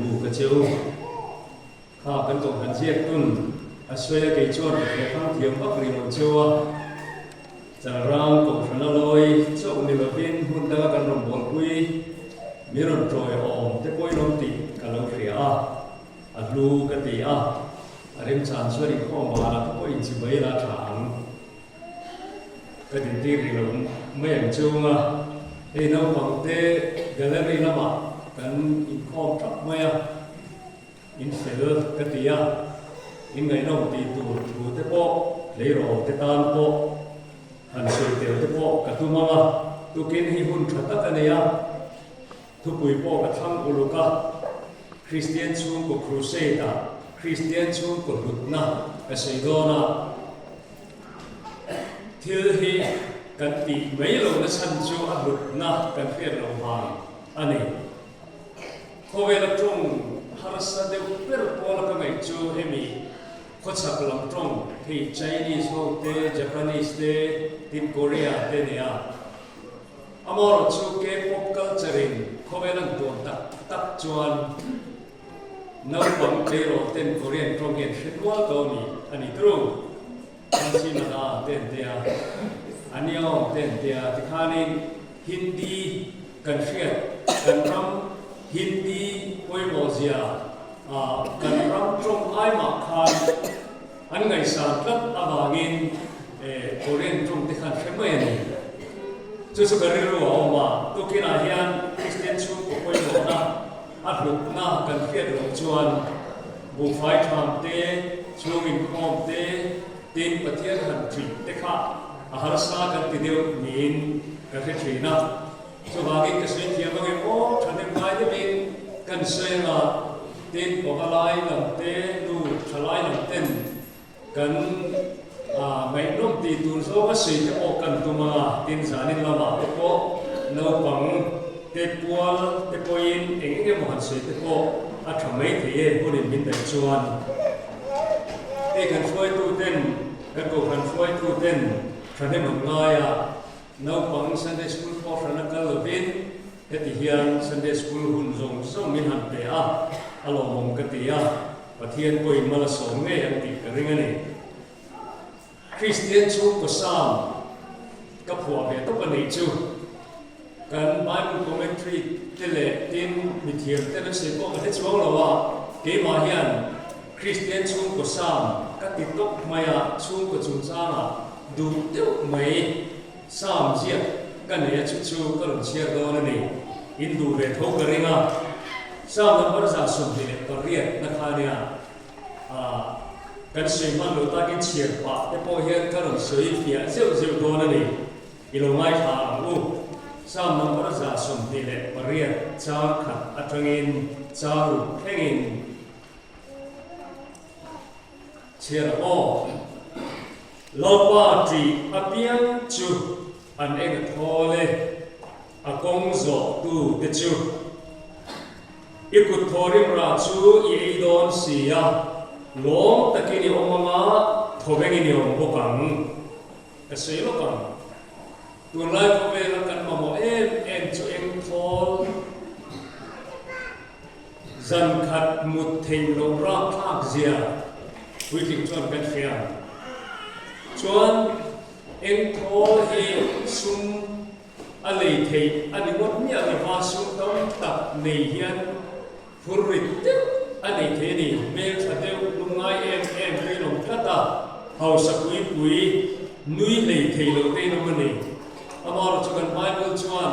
buk a che u. Kha kan kohhran ziak tun a sawi a kei chuan ka theh hrang thiam vak rih lo cheu a. Chalrang kohhran a lawi chauh ni lovin hmun danga kan rawn bawlpui min rawn tawi awm te pawhin awm tih ka lo hria a, a hlu ka ti a, a remchan chuan inkhawm banah te pawh inchibai la tha ang. Ka dintir rih lo mai ang chung a, hei naupang te gallery lamah kan inkhawm tap mai a, in fel ka ti a, in ngaihnawm tih tur thu te pawh tleirawl te tan pawh han sawi tel te pawh ka tum ang a, tukin hi hun tha tak a nei a, thupui pawh ka thlang uluk a, Kristian chhungkaw crusade ah Kristian chhungkaw hlutna ka sawi dawn a. Thil hi kan tih mai lohna chhan chu a hlutna kan hriat loh vang a ni. Khawvela tawng harsa deuh ber pawla ka ngaih chu hemi khawchhak lam tawng hei Chinese ho te, Japanese te, tin Korea te nia. Amaherawh chu K-pop culture in khawvel an tuam tak tak chuan Naupang tleirawl ten Korean tawng hian hre nual tawh a ni a ni turu. Panchimada te an tia, Aniawm te an tia tikhanin Hindi kan hriat kan ram Hindi pawimawh zia ah kan ram tawng ai mah khan an ngaihsan tlat avangin Korean tawng te khan hre mai a ni. Chu chu ka rilru a awm a, tukinah hian Kristian chhungkaw pawimawhna A hlutna kan hriat loh chuan buhfai tham te, chhung inkhawm te, tin Pathian han ṭih te kha a harsa kan ti deuh niin ka hre ṭhin a. Chuvangin ka sawi thiam ang em aw, ṭhahnem ngai deuhin kan sawi anga tin pavalai lam te, nu ṭhalai lam ten kan ngaihnawm tih tur zawng a sawi te pawh kan tum a, tin zanin lamah te pawh naupang te pual te pawhin eng eng emaw han sawi te pawh a tha mai thei e hunin min daih chuan hei kan hruaitu ten kan kohhran hruaitu ten thahnem an ngai a, naupang Sunday school pawh hran a kal lovin heti hian Sunday school hun zawng zawng min han pe a, a lawmawm ka ti a. Pathian pawhin mal a sawm ngei ang tih ka ring a ni. Kristian chhungkaw Psalm ka phuah ve tawp a nih chu. Kan Bible commentary te leh tin mithiam ten an sawi pawh ka hre chuang lo a, keimah hian Kristian chhungkaw Psalm ka ti tawp mai a, chhungkaw chungchangah duh deuh mai Psalm ziak ka nei a chu chu ka rawn chhiar dawn a ni. In duh ve tho ka ring a. Psalm number 28 na kha nia ah kan sawi hman lo takin chhiar pah te pawh hian ka rawn sawi fiah zeuh zeuh dawn a ni. I lo ngaithla ang u. Psalm number 28 chang khat atangin chang ruk thlengin Chhiar ang aw. Lalpa ṭih apiang chu an eng a thawl e, a kawng zawh tu te chu. I kut thawrim rah chu i ei dawn si a, lawm takin i awm anga thawvengin i awm bawk ang. Ka sawi lawk ang. Tunlai khawvela kan mamawh em em chu eng thawl? Zan khat mut theih loh rakthlak zia puitling chuan kan hria ang. Chuan eng thawl hi sum a lei theih a ni ngawt miah lova sum tam tak nei hian phur rit deuh a nei thei a ni. Hmeltha deuh lungngai em em te in awm tlat a, hausa pui pui nui hlei thei lo te in awm a ni. Amaherawhchu kan Bible chuan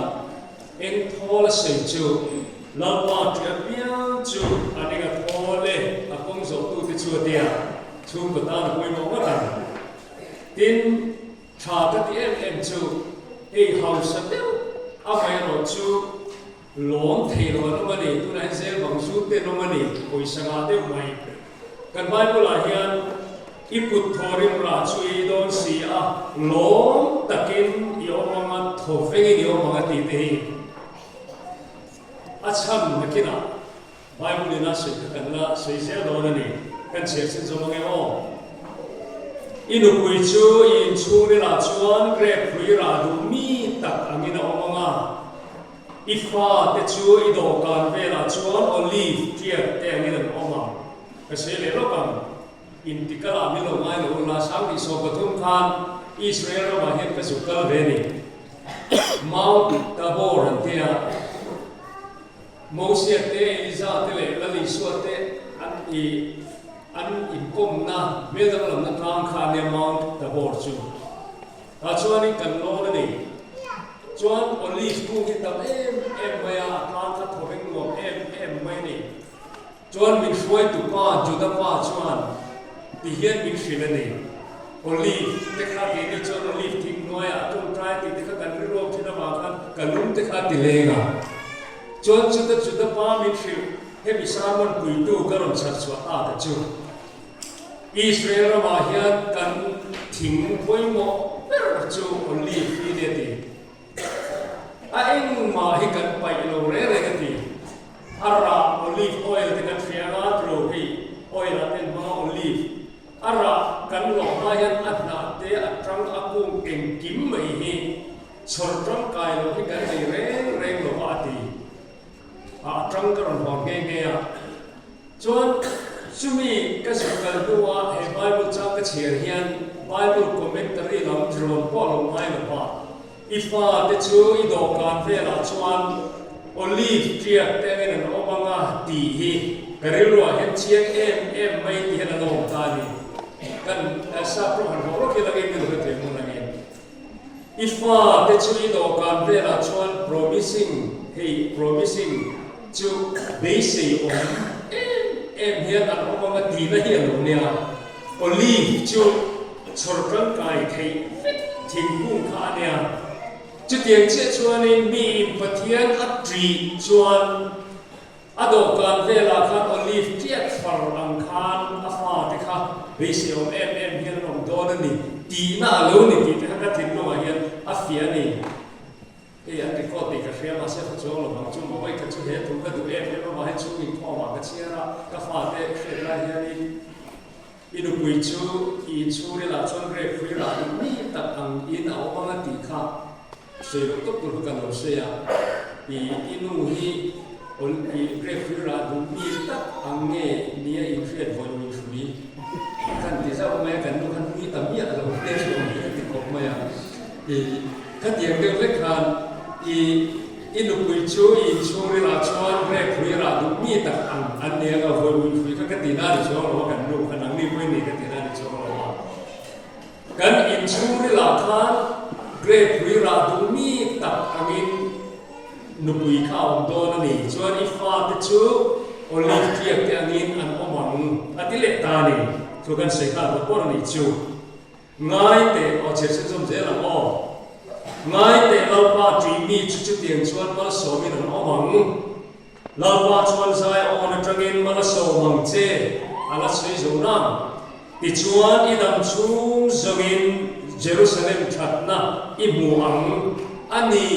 Eng thawl a sawi chu Lalpa ṭih apiang chu an eng a thawl e, a kawng zawhtute chu a tia, chhungkaw tan a pawimawh ngawt ang. Tin, ṭha ka ti em em chu hei hausa deuh amaherawh chu lawm thei lo an awm a ni, tunah hian zel bang zut te an awm a ni, pawisa ngah deuh mai. Kan Bible-ah hian I kut thawrim rah chu i dawn si a, lawm takin i awm ang a, thawvengin i awm ang a tih te hi a chhan nakinah Bible in a sawi kha kan la sawi zel dawn a ni. Kan chhiar chin zawm ang e aw. I nupui chu i inchhungril ah chuan grape hlui rah duh mi tak angin a awm ang a. I fate chu i dawhkan velah chuan olive tiak te angin an awm ang. Ka sawi leh lawk ang. Inti kal ah min lo ngai lo ula, 2013 khan Israel ramah hian ka zuk kal ve a ni. Mount Tabor an tia. Mosia te, Eliza te leh Lal Isua te an i an inkawmna hmel danglamna tlang kha a nia Mount Tabor chu. Tah chuanin kan lawn a ni. Chuan olive kung hi tam em em mai a, a tlang kha thaw reng nuam em em mai a ni. Chuan min hruaitu pa Juda pa chuan ti hian min hrilh a ni, Olive te kha keini chuan olive thing hnuaiah a tawngtai tih te kha kan rilruam thin avang khan ka lung te kha a ti leng a. Chuan chuta Juda pa min hrilh, hemi sermon puitu ka rawn chhar chhuah ta ta chu, Israel ramah hian kan thing pawimawh ber chu olive hi nia ti. A engmah hi kan paih lo reng reng a ti. A rah olive oil te kan hria anga tro hei oil ah te an hmang a olive. A rah kan lawh hma hian a hnah te a tang a kung engkim mai hi chhawr tangkai loh hi kan nei reng reng lo va a ti. A tang ka rawn hawn nghe nghe a. Chuan chumi ka zuk kal hnua he Bible chang ka chhiar hian Bible commentary lam rawn pawh a lo ngai lo va. I fate chu i dawhkan velah chuan olive tiak te angin an awm ang a tih hi ka rilruah hian chiang em em mai ti hian a lo awm ta a ni. Kan sap rawng han hawh rawk hi langin min lo hre thei hmun angin. I fate chu i dawhkan velah chuan promising, hei promising chu beisei awm em em hian an awm ang a tihna hi a lo nia. Olive chu chhawr tangkai theih vek thingkung kha a nia. Chutiang chiah chuanin miin Pathian a ṭih chuan A dawhkan velah khan olive tiat far ang khan a fate kha beisei awm em em hian an awm dawn a ni tihna a lo ni tih te kha ka thinlungah hian a fiah a ni. Hei an record tih ka hria mahse fa chuang lo vang chu maw vawikhat chu he thu ka duh em em avang hian chhung inkhawmah ka chhiar a, ka fate hriat lai hianin i nupui chu i inchhungrilah chuan grape hrui rah duh mi tak ang in a awm ang a tih kha Sawi loh tawp tur kha ka lo sawi a, i i nu hi awl i grape hrui rah duh mi tak ang nge nia inhriat vawi min hrui khan ti zauh mai a, kan nu khan nui ta miah lo hle hlawm hi ka ti khawp mai a, i khatiang deuh hlek khan i i nupui chu i inchhungril ah chuan grape hrui rah duh mi tak ang an ni ang a, vawi min hrui kha ka ti na ni chuang lo a, kan nu kha nangni pawhin ni ka ti na ni chuang lo a. Kan inchhungrilah khan grape hrui rah duh mi tak angin nupui kha a awm dawn a ni. Chuan i fate chu olive tiak te angin an awm ang a ti leh ta a ni. Chu kan sawi nghal rawh pawh a nih chu. Ngai teh aw chhiar chhun zawm zel ang aw. Ngai teh Lalpa ṭih mi chu chutiang chuan malsawmin an awm ang. Lalpa chuan Zion atangin mal a sawm ang che, a la sawi zo nang. Tichuan i dam chhung zawngin Jerusalem thatna i hmu ang a ni,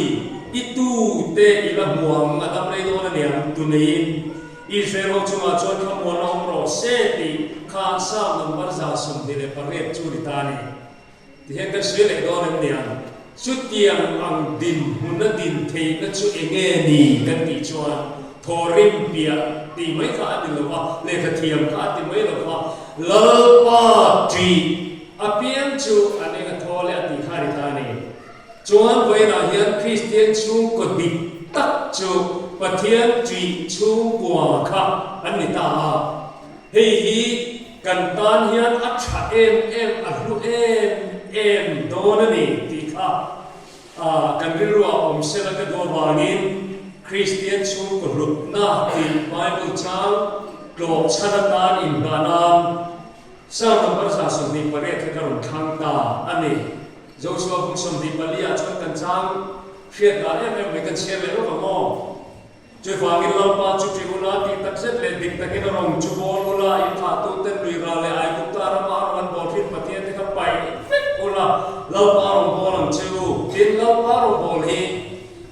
i tute i la hmu ang, a dam rei dawn a niang, tuneiin Israel ho chungah chuan thlamuan a awm rawh se tih kha Psalm number 128 chu ni ta a ni. Tihian kan sawi leh dawn em niang? Chutiang ang dinhmuna din theihna chu eng nge ni kan tih chuan thawhrim piah tih mai kha a ni lo va, lehkha thiam kha a ti mai lo va, Lalpa ṭih apiang chu an eng a thaw leh a tih kha a ni ta a ni. Chuan vawiinah hian Kristian chhungkaw dik tak chu Pathian ṭih chhungkua kha an ni ta a. Hei hi kan tan hian a tha em em, a hlu em em dawn a ni tih kha kan rilruah awm sela ka duh avangin Kristian chhungkaw hlutna tih Bible chang tlawh chhan atan inhngah nan Psalm number 128 kha ka rawn thlang ta a ni. Joshua bung 24 ah chuan kan chang hriat lar em em mai kan chhiar leh lawk ang aw. Chuvangin Lalpa chu ṭi ula, tih tak zet leh dik takin a rawng chu bawl ula, in thlahtuten lui ral leh Aigupta rama a rawng an bawl ṭhin Pathian te kha paih vek ula, Lalpa rawng bawl ang che u. Tin, Lalpa rawng bawl hi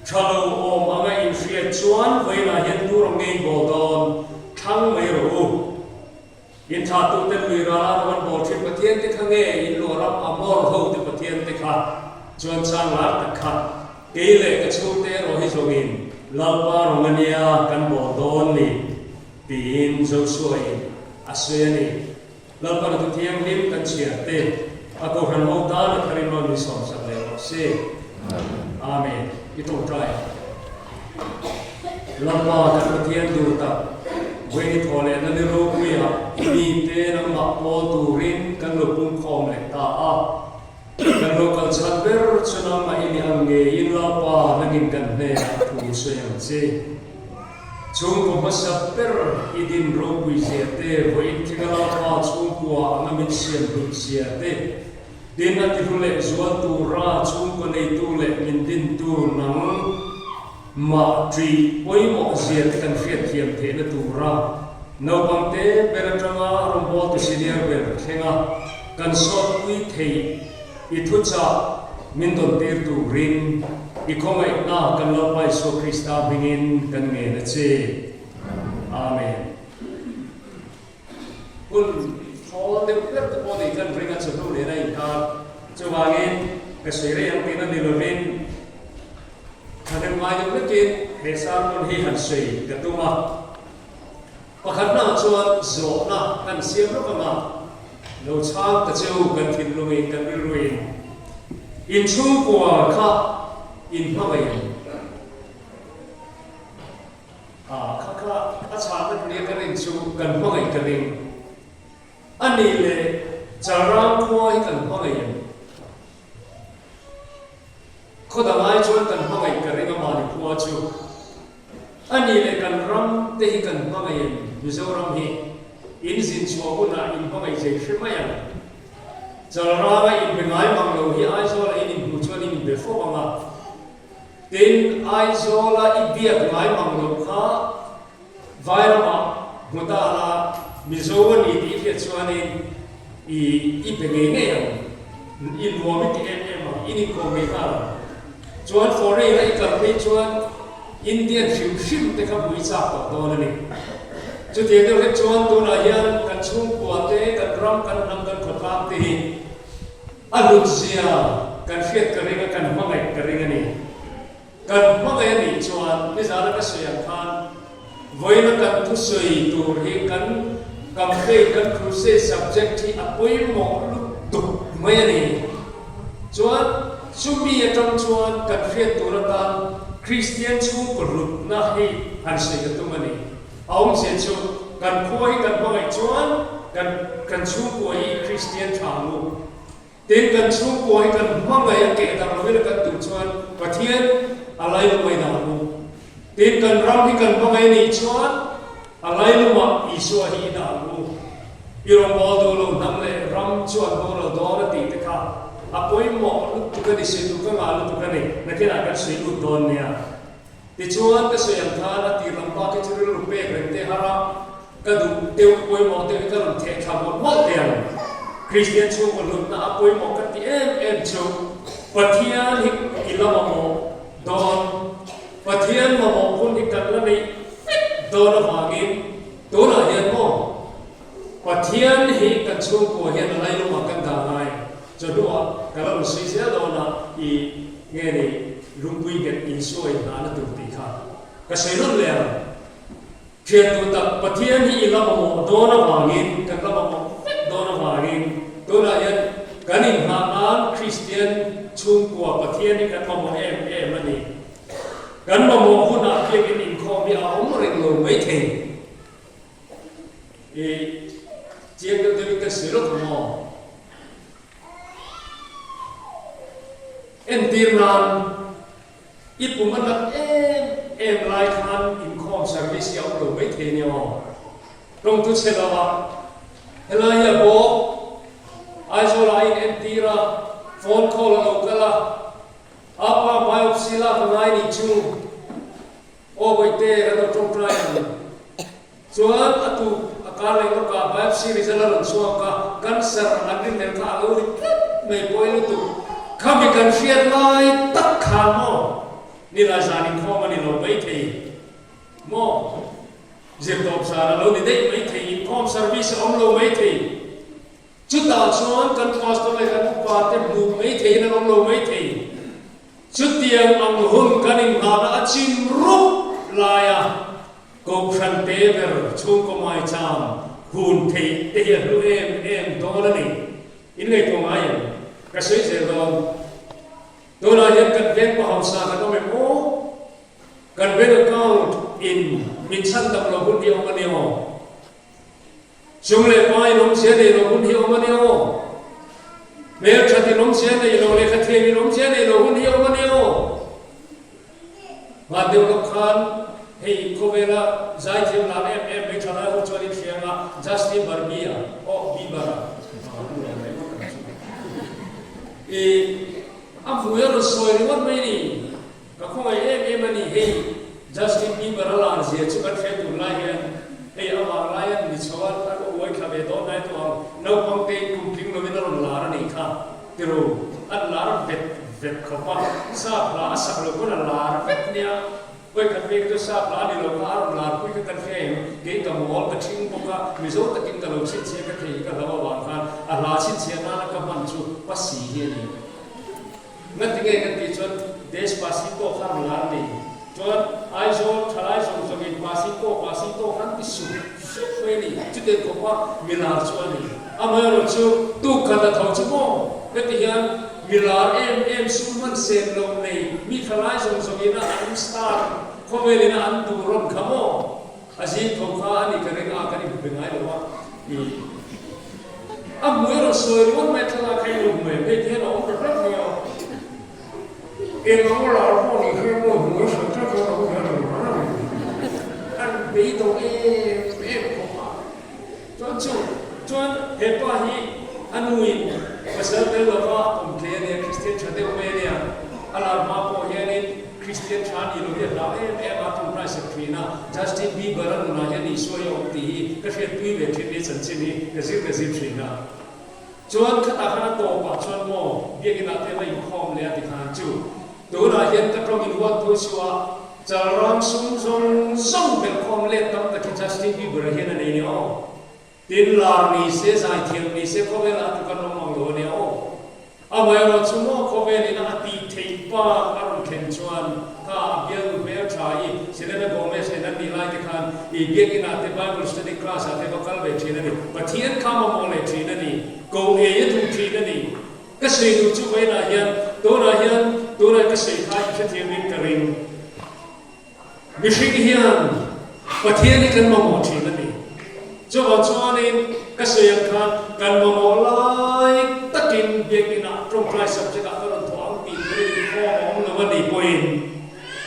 ṭha lo awm anga in hriat chuan vawiinah hian tu rawng nge in bawl dawn? Thlang mai rawh u. In thlahtuten lui ral a rawng an bawl ṭhin Pathian te kha nge in luah ram Amor ho te Pathian te kha chuan chang lar tak kha kei leh ka chhungte erawh hi zawngin. Lalpa rawng a nia kan bawl dawn ni, tiin Joshua-in a sawi a ni. Lalpa Thu Thianghlim kan chhiar te, a Kohhran ho tan a tharin rawn min sawmsak leh rawh se. Amen. I tawngtai ang. Lalpa kan Pathian duh tak, vawiin i thawh lehna ni ropuiah i mite nangmah pawl turin kan lo pungkhawm leh ta a. Kan lo kal chhan ber chu nangmah i ni ang ngeiin Lalpa nangin kan hnenah thu sawi ang che. Chhungkaw hmasa ber i din ropui zia te, vawiin thinga Lalpa chhungkua anga min siam hlut zia te, tin a tihlu leh zual tura chhungkaw neitu leh min dintu nang mah ṭih pawimawh zia te kan hriatthiam theihna tura naupang te ber aṭanga rawngbawltu senior ber thlenga kan sawtpui theih I thuchah min dawntir turin i khawngaihna kan Lalpa Isua Krista hmingin kan ngen a che. Amen. Hun thawl deuh ber te pawh nih kan ring a chawhnu nen a inkar. Chuvangin ka sawi rei ang tihna ni lovin thahnem ngai deuh vekin he sermon hi han sawi ka tum a. Pakhatna chuan zawhna kan siam lawk ang a, lo chhang ta cheu kan thinlungin kan rilruin inchhungkua kha in hmangaih ang. A kha kha a chhahna nia ka rin chu kan hmangaih ka ring. A nih leh Chalrang khua hi kan hmangaih ang. Khaw dang ai chuan kan hmangaih ka ring a mahni khua chu. A nih leh kan ram te hi kan hmangaih em? Mizoram hi in zin chhuah hunah in hmangaih zei hre mai ang. Chalranga inbe ngai mang lo hi Aizawla in inhmuh chuan in inbe fo ang a. Tin, Aizawla i biak ngai mang lo kha Vairamah hmu ta la, Mizo a ni tih i hriat chuanin i i be ngei ngei ang, i nuam i ti em em ang, in inkawm ngei nghal ang. Chuan foreign a i kal phei chuan Indian hrim hrim te kha hmu i chak tawh dawn a ni. Chutiang deuh hlek chuan tunah hian kan chhungkua te, kan ram, kan hnam, kan khawtlang te hi a hlut zia kan hriat ka ring a, kan hmangaih ka ring a ni. Kan hmangaih a nih chuan nizana ka sawi ang khan vawiina kan thusawi tur hi kan campaign, kan crusade subject hi a pawimawh lutuk mai a ni. Chuan chumi atang chuan kan hriat tur atan Kristian chhungkaw hlutna hi han sawi ka tum a ni. A awmzia chu kan khua hi kan hmangaih chuan kan kan chhungkua hi Kristian tha ang u. Tin, kan chhungkua hi kan hmangaih a keh darh lovin a kan duh chuan Pathian a lailum a inah ang u. Tin, kan ram hi kan hmangaih a nih chuan a lailumah Isua hi inah ang u. I rawngbâwl duh lo hnam leh ram chu an boral dawn a tih te kha a pawimawh lutuk a ni, sawi duh ka ngah lutuk a ni, nakinah kan sawi lut dawn nia. Tichuan, ka sawi ang khan a tir lam bak hi chu rilru pek reng te har a, ka duh deuh pawimawh deuh hi ka rawn theh thla mawlh mawlh teh ang. Kristian chhungkaw hlutna a pawimawh ka ti em em chu Pathian hi i la mamawh dawn, Pathian mamawh hun hi kan la neih vek dawn avangin tunah hian maw Pathian hi kan chhungkua hian a lailumah kan dah ngai. Chawhnuah ka la rawn sawi zel dawn a, i nge ni lungpui nghet Isua in hnahna tur tih kha ka sawi rawn leh ang. Thian duh tak Pathian hi i la mamawh dawn avangin, kan la mamawh vek dawn avangin tunah hian kan inhnah nan Kristian chhungkua Pathian hi kan mamawh em em a ni. Kan mamawh hunah biakin inkhawm hi a awm reng lo maithei. I chiang deuh deuhin ka sawi lawk ang aw. Entir nan i pum a nat em em lai khan inkhawm service hi a awm lo mai thei nia aw. Tawngtu chhe lo a, helai hi a bawk, Aizawl ah a in entir a, phone call a lo kal a, apa biopsy lak a ngai nih chu. Aw Bawihte, kan lo tawngtai ang. Chuan a tuk a kar leh lawkah biopsy result a rawn chhuak a, cancer an rinhlelh kha a lo ri tlat mai pawi lutuk. Khami kan hriat lai tak khan maw nilai zan inkhawm a ni lo maithei maw? Zirtawp zan a lo ni daih maithei, inkhawm service a awm lo maithei. Chutah chuan kan pastor leh kan upa te hmuh mai theiin an awm lo mai thei. Chutiang ang hun kan inngahna a chim rup. laia Kohhran te ber chhungkaw maicham hun theih te hi a hlu em em dawn a ni. In ngaihtuah ngai em? Ka sawi zel dawn. Tunah hian kan veng pa hausa kan awm em aw? Kan bank account in min chhan dam lo hun hi a awm a ni aw? Sum leh pa in awmzia nei lo hun hi a awm a ni aw? Hmelthat in awmzia nei lo, lehkhathiam in awmzia nei lo hun hi a awm a ni aw? Hman deuh lawk khan hei khawvela zaithiam lar em em mai tha lai ho chuan in hria anga Justin Barbie-a, oh Bieber-a, i a hmui a rawn sawi ringawt mai ni. Ka khawngaih em em a ni hei Justin Bieber a lar zia chu kan hre tur lai hian hei a vang lai an ni chho a a uai thla ve dawn lai tawh ang naupang te in kum tling lovin a rawn lar a nih kha tiru an lar vet vet khawp a sap hla a sak lo pawn a lar vek nia vawikhat vek chu sap hla a ni lo kha a rawn lar pui kha kan hria em kei ka mawl ka thing bawk a mizo takin ka lo chhinchhiah ka thei hi ka hlau avang khan a hla chhinchhiah nana ka hman chu pasi hi a ni. Ngati nge kan tih chuan Despacito kha rawn lar a ni. Chuan Aizawl thalai zawng zawngin Pasito Pasito khan ti sup sup mai a ni. Chutiang khawpa milar chu a ni. Amaherawh chu tuk khat a tho chu maw? Heti hian milar em em sum hman sen lo nei mi thalai zawng zawngina an star khawvelina an duh rawn kha maw? A zing tho kha a ni ka ring a, kan inhmu ngai lo a. I a hmu erawh sawi ringawt mai thlalak kha i lo hmu em? Hei ti hian a awm ta tlat mai a. Eng ang lar pawh ni kha emaw hmu a hran tlat hian a awm hian a lo lar a ni. An beidawng em em khawp a. Chuan chu chuan he pa hi a nuin pasal tel lova awm tle a nia, Kristian tha deuh mai a nia. A lar hma pawh hianin Kristian tha ni lo hi a hlau em em a, tun hnaisak thin a, Justin Bieber a nunah hian Isua hi a awm tih hi ka hriatpui ve thin ni chanchin hi ka zir ka zir thin a. Chuan khatah khan a tawpah chuan maw biakinah te va inkhawm leh a ti khan chu tunah hian ka tawng in huat thu chu a chalram sum zawng zawng belhkhawm let tam tak hi Justin Bieber a hian a nei nia aw. Tin, lar ni se, zaithiam ni se, khawvelah a tluk an awm ang lo a nia aw. Amaherawh chu maw khawvelin a tih theih bak a rawn thlen chuan kha a bialnu hmel tha i Selena Gomez nen an nih lai te khan i biakinah te Bible study class ah te va kal ve thin a ni. Pathian kha mamawh leh thin a ni. Ko ei a duh thin a ni. Ka sawi duh chu vawiinah hian tunah hian tunah ka sawi kha i hrethiamin ka ring. Mihring hian Pathian hi kan mamawh thin a ni. Chuvang chuanin ka sawi ang khan kan mamawh lai takin biakinah tawngtai subject ah ka rawn thawh ang tih turin inkhawm a awm lo a nih pawhin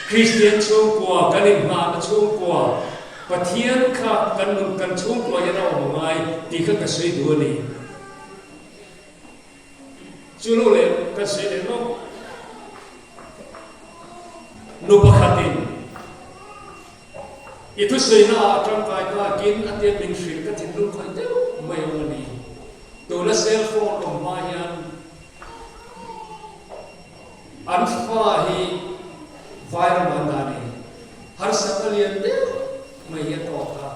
Kristian chhungkua kan inhnahna chhungkua Pathian kha kan nun kan chhungkua hian a awm a ngai tih kha ka sawi duh a ni. Chu lo leh kan sawi leh lawk. Nu pakhatin i thusawiina ah tangkai takin a tia min hrilh ka thinlung khawih deuh mai awm a ni. Tuna cell phone awm hma hian an fa hi vairam an dah ni. Harsatna lian deuh mai hi a tawk a.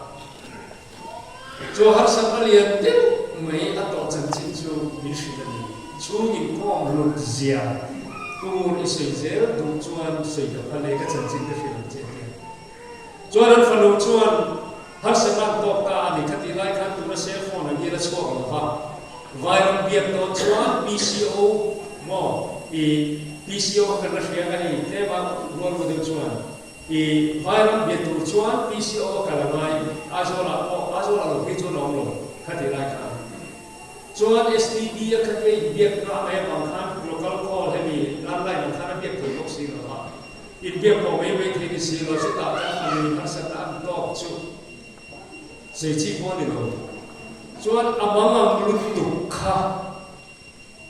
Chu harsatna lian deuh mai a tawh chanchin chu min hrilh a ni. Chhung inkhawm lut zia Pu Ngur i sawi zel duh chuan sawi ka phal e, ka chanchin ka hrilh ang che tia. Chuan an fanu chuan harsatna an tawk ta a ni. Khatih lai khan tuna cell phone an hi la chhuak lo va. Vairam biak dawn chuan PCO maw i PCO kha kan la hria ang a hei tlema rual rual deuh chuan. I vairam bia tur chuan PCO a kal a ngai, Aizawlah pawh, Aizawlah lo phei chuan a awm lo kha ti lai khan. Chuan STD a khatia inbiakna a mai avang khan local call hemi landline ang khan a biak thei bawk si lo a, inbiak pawh mai mai thei ni si lo, chutah kan fanu in harsatna an tawk chu sawi chi pawh a ni lo. Chuan a mangang lutuk kha.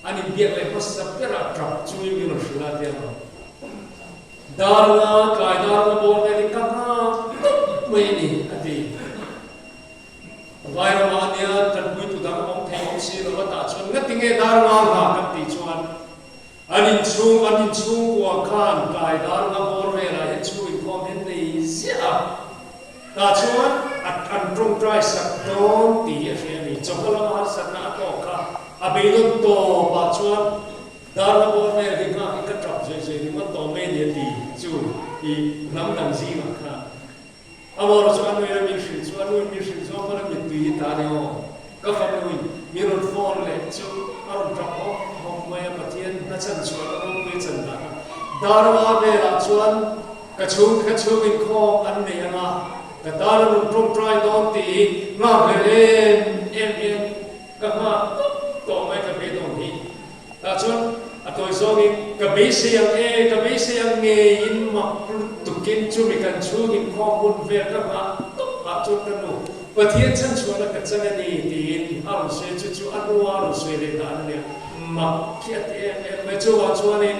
An inbiak leh hmasa berah tap chungin min rawn hrilh a tia maw? Dar nga, tlai dar nga bawr vel hi ka nghak tawp mai a ni, a ti. Vairamah a nia, tanpuitu dang awm thei awm si lo a tah chuan ngati nge dar nga nghak kan tih chuan an inchhung, an inchhungkua khan tlai dar nga bawr velah hian chhung inkhawm hian nei ziah a. Tah chuan a an tawngtai sak dawn tih hi a hria a ni. Chawhma lama harsatna a tawk kha a beidawn tawpah chuan darna bawr vel hi nghak hi ka tap zui zui ringawt tawh mai a ni a ti chu i hnam dang zingah khan. Amaherawh chu a nuin a min hrilh chu a nuin min hrilh zawk pawn a mittui hi ta a ni aw. Ka fanuin mi rawn phone leh chu a rawn tap hawk hawk mai a, Pathian hna chan chhuah a ropui a chan dan a. Darma velah chuan ka chhung ka chhung inkhawm an nei ang a, ka tan a rawn tawngtai dawn tih hi nghakhlel em em hian ka nghak tawp tawh mai ka beidawn hi. Tah chuan a tawi zawngin ka beisei ang e, ka beisei ang ngeiin mak lutukin chumi kan chhung inkhawm hun vel ka nghah tawp ah chuan ka nu Pathian chhanchhuahna ka chan a ni tiin a rawn sawi chu chu a hnua a rawn sawi leh dan a nia, mak khi a ti em em mai. Chuvang chuanin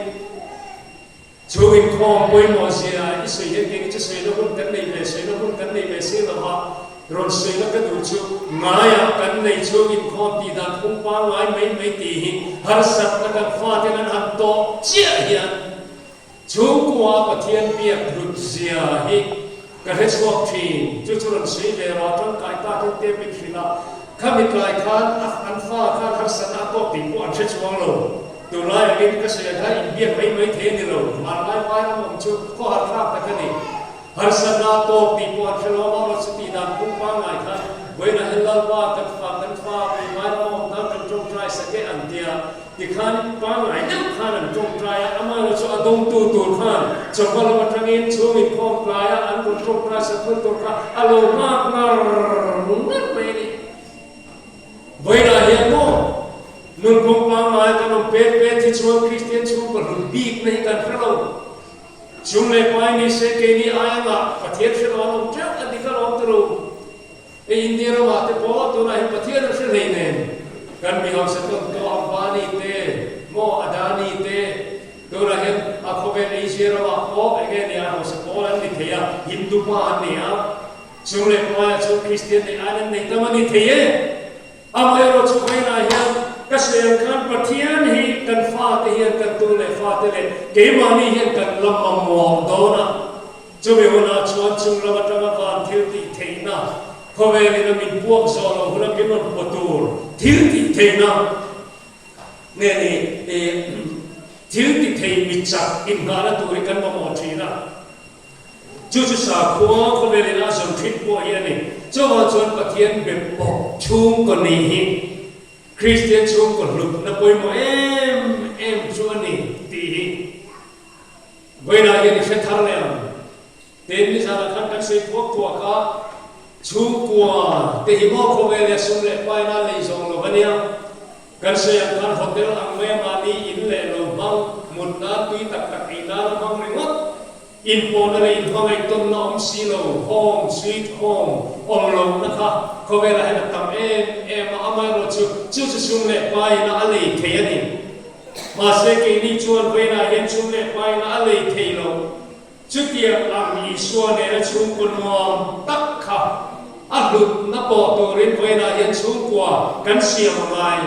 Chhung inkhawm pawimawh zia i sawi hian keini chu sawina hun kan nei ve, sawina hun kan nei ve si lova, rawn sawina ka duh chu ngaiah kan nei chhung inkhawm tih dan phung pangngai mai mai tih hi harsatna kan faten an han tawh chiah hian chhungkua Pathian biak hlut zia hi Ka hre chhuak thin, chu chu rawn sawi ve rawh, tangkai takin te min hrilh a, khami tlai khan a an fa khan harsatna a tawk tih pawh an hre chuang lo. Tunlai angin ka sawi ang khan inbiak mai mai thei a ni lo, hmanlai vai ram awm chu khaw harthlak tak a ni. Harsatna a tawk tih pawh an hre lo, amah erawh chu tih dan phung pangngai khan vawiinah hian Lalpa kan fa kan fa tunlai ram awm tan kan tawngtai sak e an tia. Tikhan pangngai deuh khan an tawngtai a, amaherawh chu a dawngtu tur khan chawhma lam atangin chhung inkhawm tlaia an rawn tawngtai sak hun tur kha a lo nghak ngar ngar mai a ni. Vawiinah hian maw nunphung pangngai kan awm pet pet hi chuan Kristian chhungkaw hlut bikna hi kan hre lo. Chung leh pai ni se keini aia Pathian hre lo an awm teuh a dik alawm turu. Hei India ramah te pawh tunah hian Pathian an hre hlei nen kan mi hausa tawn tawh Ambani te maw Adani te tunah hian a khawvel Asia ramah pawh eng nge nia hausa pawl an ni thei a Hindu pa an ni a chung leh hmaiah chuan Kristian neih aiin an nei tam a ni thei e. Amaherawh chu vawiinah hian ka sawi ang khan Pathian hi kan fate hian kan tu leh fate leh keimahni hian kan la mamawh dawn a. Chumi hunah chuan chung lam atanga van thil tih theihna, khawvelin a min puak zawh loh huna min rawn pawh tur thil tih theihna nge ni thil ti thei mi chak inngahna tur hi kan mamawh thin a. Chu chu sakhua khawvelin a zawn thin pawh hi a ni. Chuvang chuan Pathian be pawh chhungkaw nih hi Kristian chhungkaw hlutna pawimawh em em chu a ni tih hi Vawiinah hian i hre thar leh ang. Tin, nizanah khan kan sawi thuak thuak a, chhungkua te hi maw khawvel leh sum leh paina lei zawng lo va nia. Kan sawi ang khan hotel ang mai a mahni in leh lo hmang, mut nan tui tak tak ei nan a hmang ringawt. Inpawhna leh inhmangaih tawnna awm si lo, home sweet home awm lohna kha khawvelah hian a tam em em a, amaherawh chu chu chu sum leh paina a lei thei a ni. Mahse keini chuan vawiinah hian chhung leh paina a lei thei lo. Chutiang ang Isua nena chhungkaw nuam tak kha a hlutna pawh turin vawiinah hian chhungkua kan siam a ngai.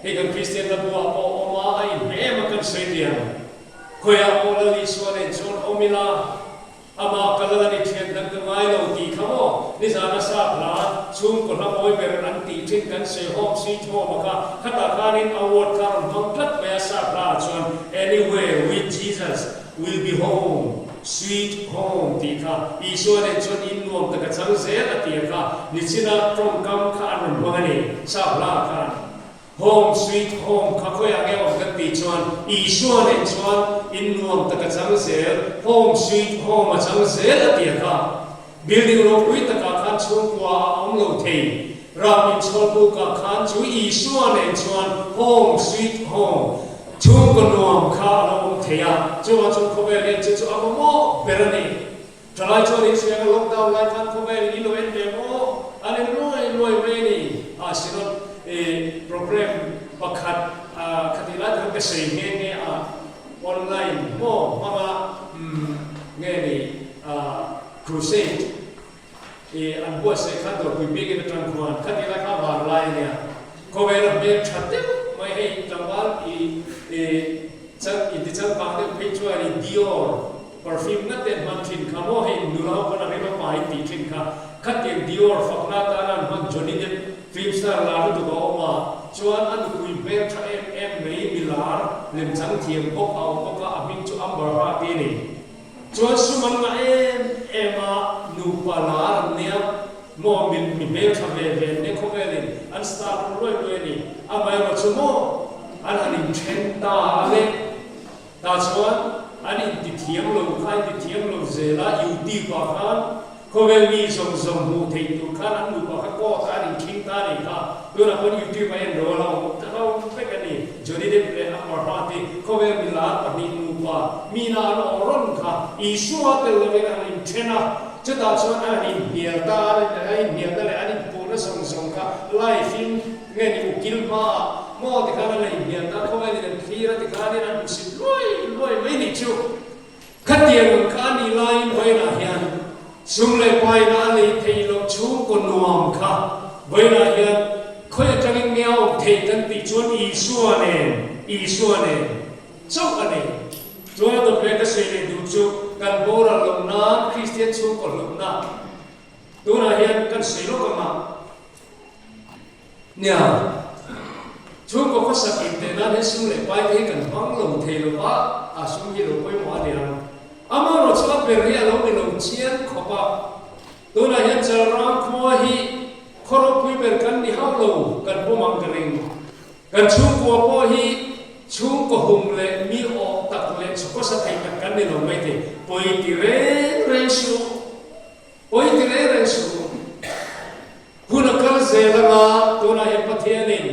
Hei kan Kristian hla buah pawh awm a, a inhmeh em a kan sawi diam. Khawiah pawh Lal Isua nen chuan awm ila. Amah ka lal a ni thian dan ka ngai lo tih kha maw? Nizan a sap hla chhungkaw hla mawi ber an tih thin kan sawi hawm sweet home a kha khatah khanin a word kha rawn hmang tlat mai a sap hla ah chuan Anywhere with Jesus will be home sweet home tih kha Isua nen chuan in nuam tak a chang zel a ti a kha nichina tawngkam kha an rawn hmang a ni sap hla ah khan. Home sweet home kha khawiah nge awm kan tih chuan Isua nen chuan in nuam tak a chang zel, home sweet home a chang zel a ti a kha. Building ropui takah khan chhungkua a awm lo thei. Ram inchhawlbukah khan chu Isua nen chuan home sweet home chhungkaw nuam kha a lo awm thei a, chuvang chuan khawvel hian chu chu a mamawh ber a ni. Thalai chuan in hriang a lockdown lai khan khawvel in lo en ve maw? An en luai luai mai a ni. A Synod i program pakhat khatih lai takhan ka sawi nghe nghe a, online maw hmanga umm nge ni crusade i an buatsaih khan dawrpui biak in atang khuan khatih lai kha var lai a nia. Khawvel a hmel tha deuh mai hei tlangval i i inti changkang deuh phei chuan i Dior Perfume ngat te an hman thin kha maw hei nula ho pawn a rem a pai tih thin kha khatiang Dior fakna atana an hman Johnny Depp film star lar lutuk a awm a chuan a nupui hmel tha em em mai mi lar lemchang thiam bawk a awm bawk a a hming chu Amber Heard a ni chuan sum an ngah em em a. nupa lar an nia maw mi mi hmeltha ve ve an nia khawvelin an star ru luai luai a ni. Amaherawhchu maw an han inthen ta a le. Tah chuan an intithiam lo kha intithiam lo zel a, YouTube ah khan khawvel mi zawng zawng hmuh theih tur khan an nupa kha court ah an inkhing ta a nih kha. Tunah pawn YouTube a en lo a lo lo vek a ni. Johnny Depp leh Amber Heard hi khawvel milar pahnih nupa mina an awh rawn kha Isua tel lovin an inthen a, chutah chuan an inhnial ta a, an inhnialna leh an inpuhna zawng zawng kha live in Nge ni ukil hmaah maw tikhan an la inhnial ta, khawvelin an thlir a tikhanin an hmusit luai luai mai nih chu. Khatiang ang kha a nih laiin vawiinah hian sum leh paina a lei theih loh chhungkaw nuam kha vawiinah hian khawi atangin nge a awm theih kan tih chuan Isua nen, Isua nen chauh a nei. Chuan a dawt leh ka sawi leh duh chu kan boral loh nan Kristian chhungkaw hlutna tunah hian kan sawi lawk ang a. Nia, chhungkaw khawsak inteh nan hian sum leh pai te hi kan hmang lo thei lo va, a sum hi lo pawimawh a niang. Amaherawh chu a ber hi a lo ni lo chiang khawp a, tunah hian Chalrang khua hi khaw ropui ber kan ni hauh lo, kan pawm ang ka ring. Kan chhungkua pawh hi chhungkaw hum leh mi awh tak leh chhawkawsa thei tak kan ni lo maithei, pawi ti reng reng suh. Pawi ti reng reng suh u. Hun a kal zel anga tunah hian Pathianin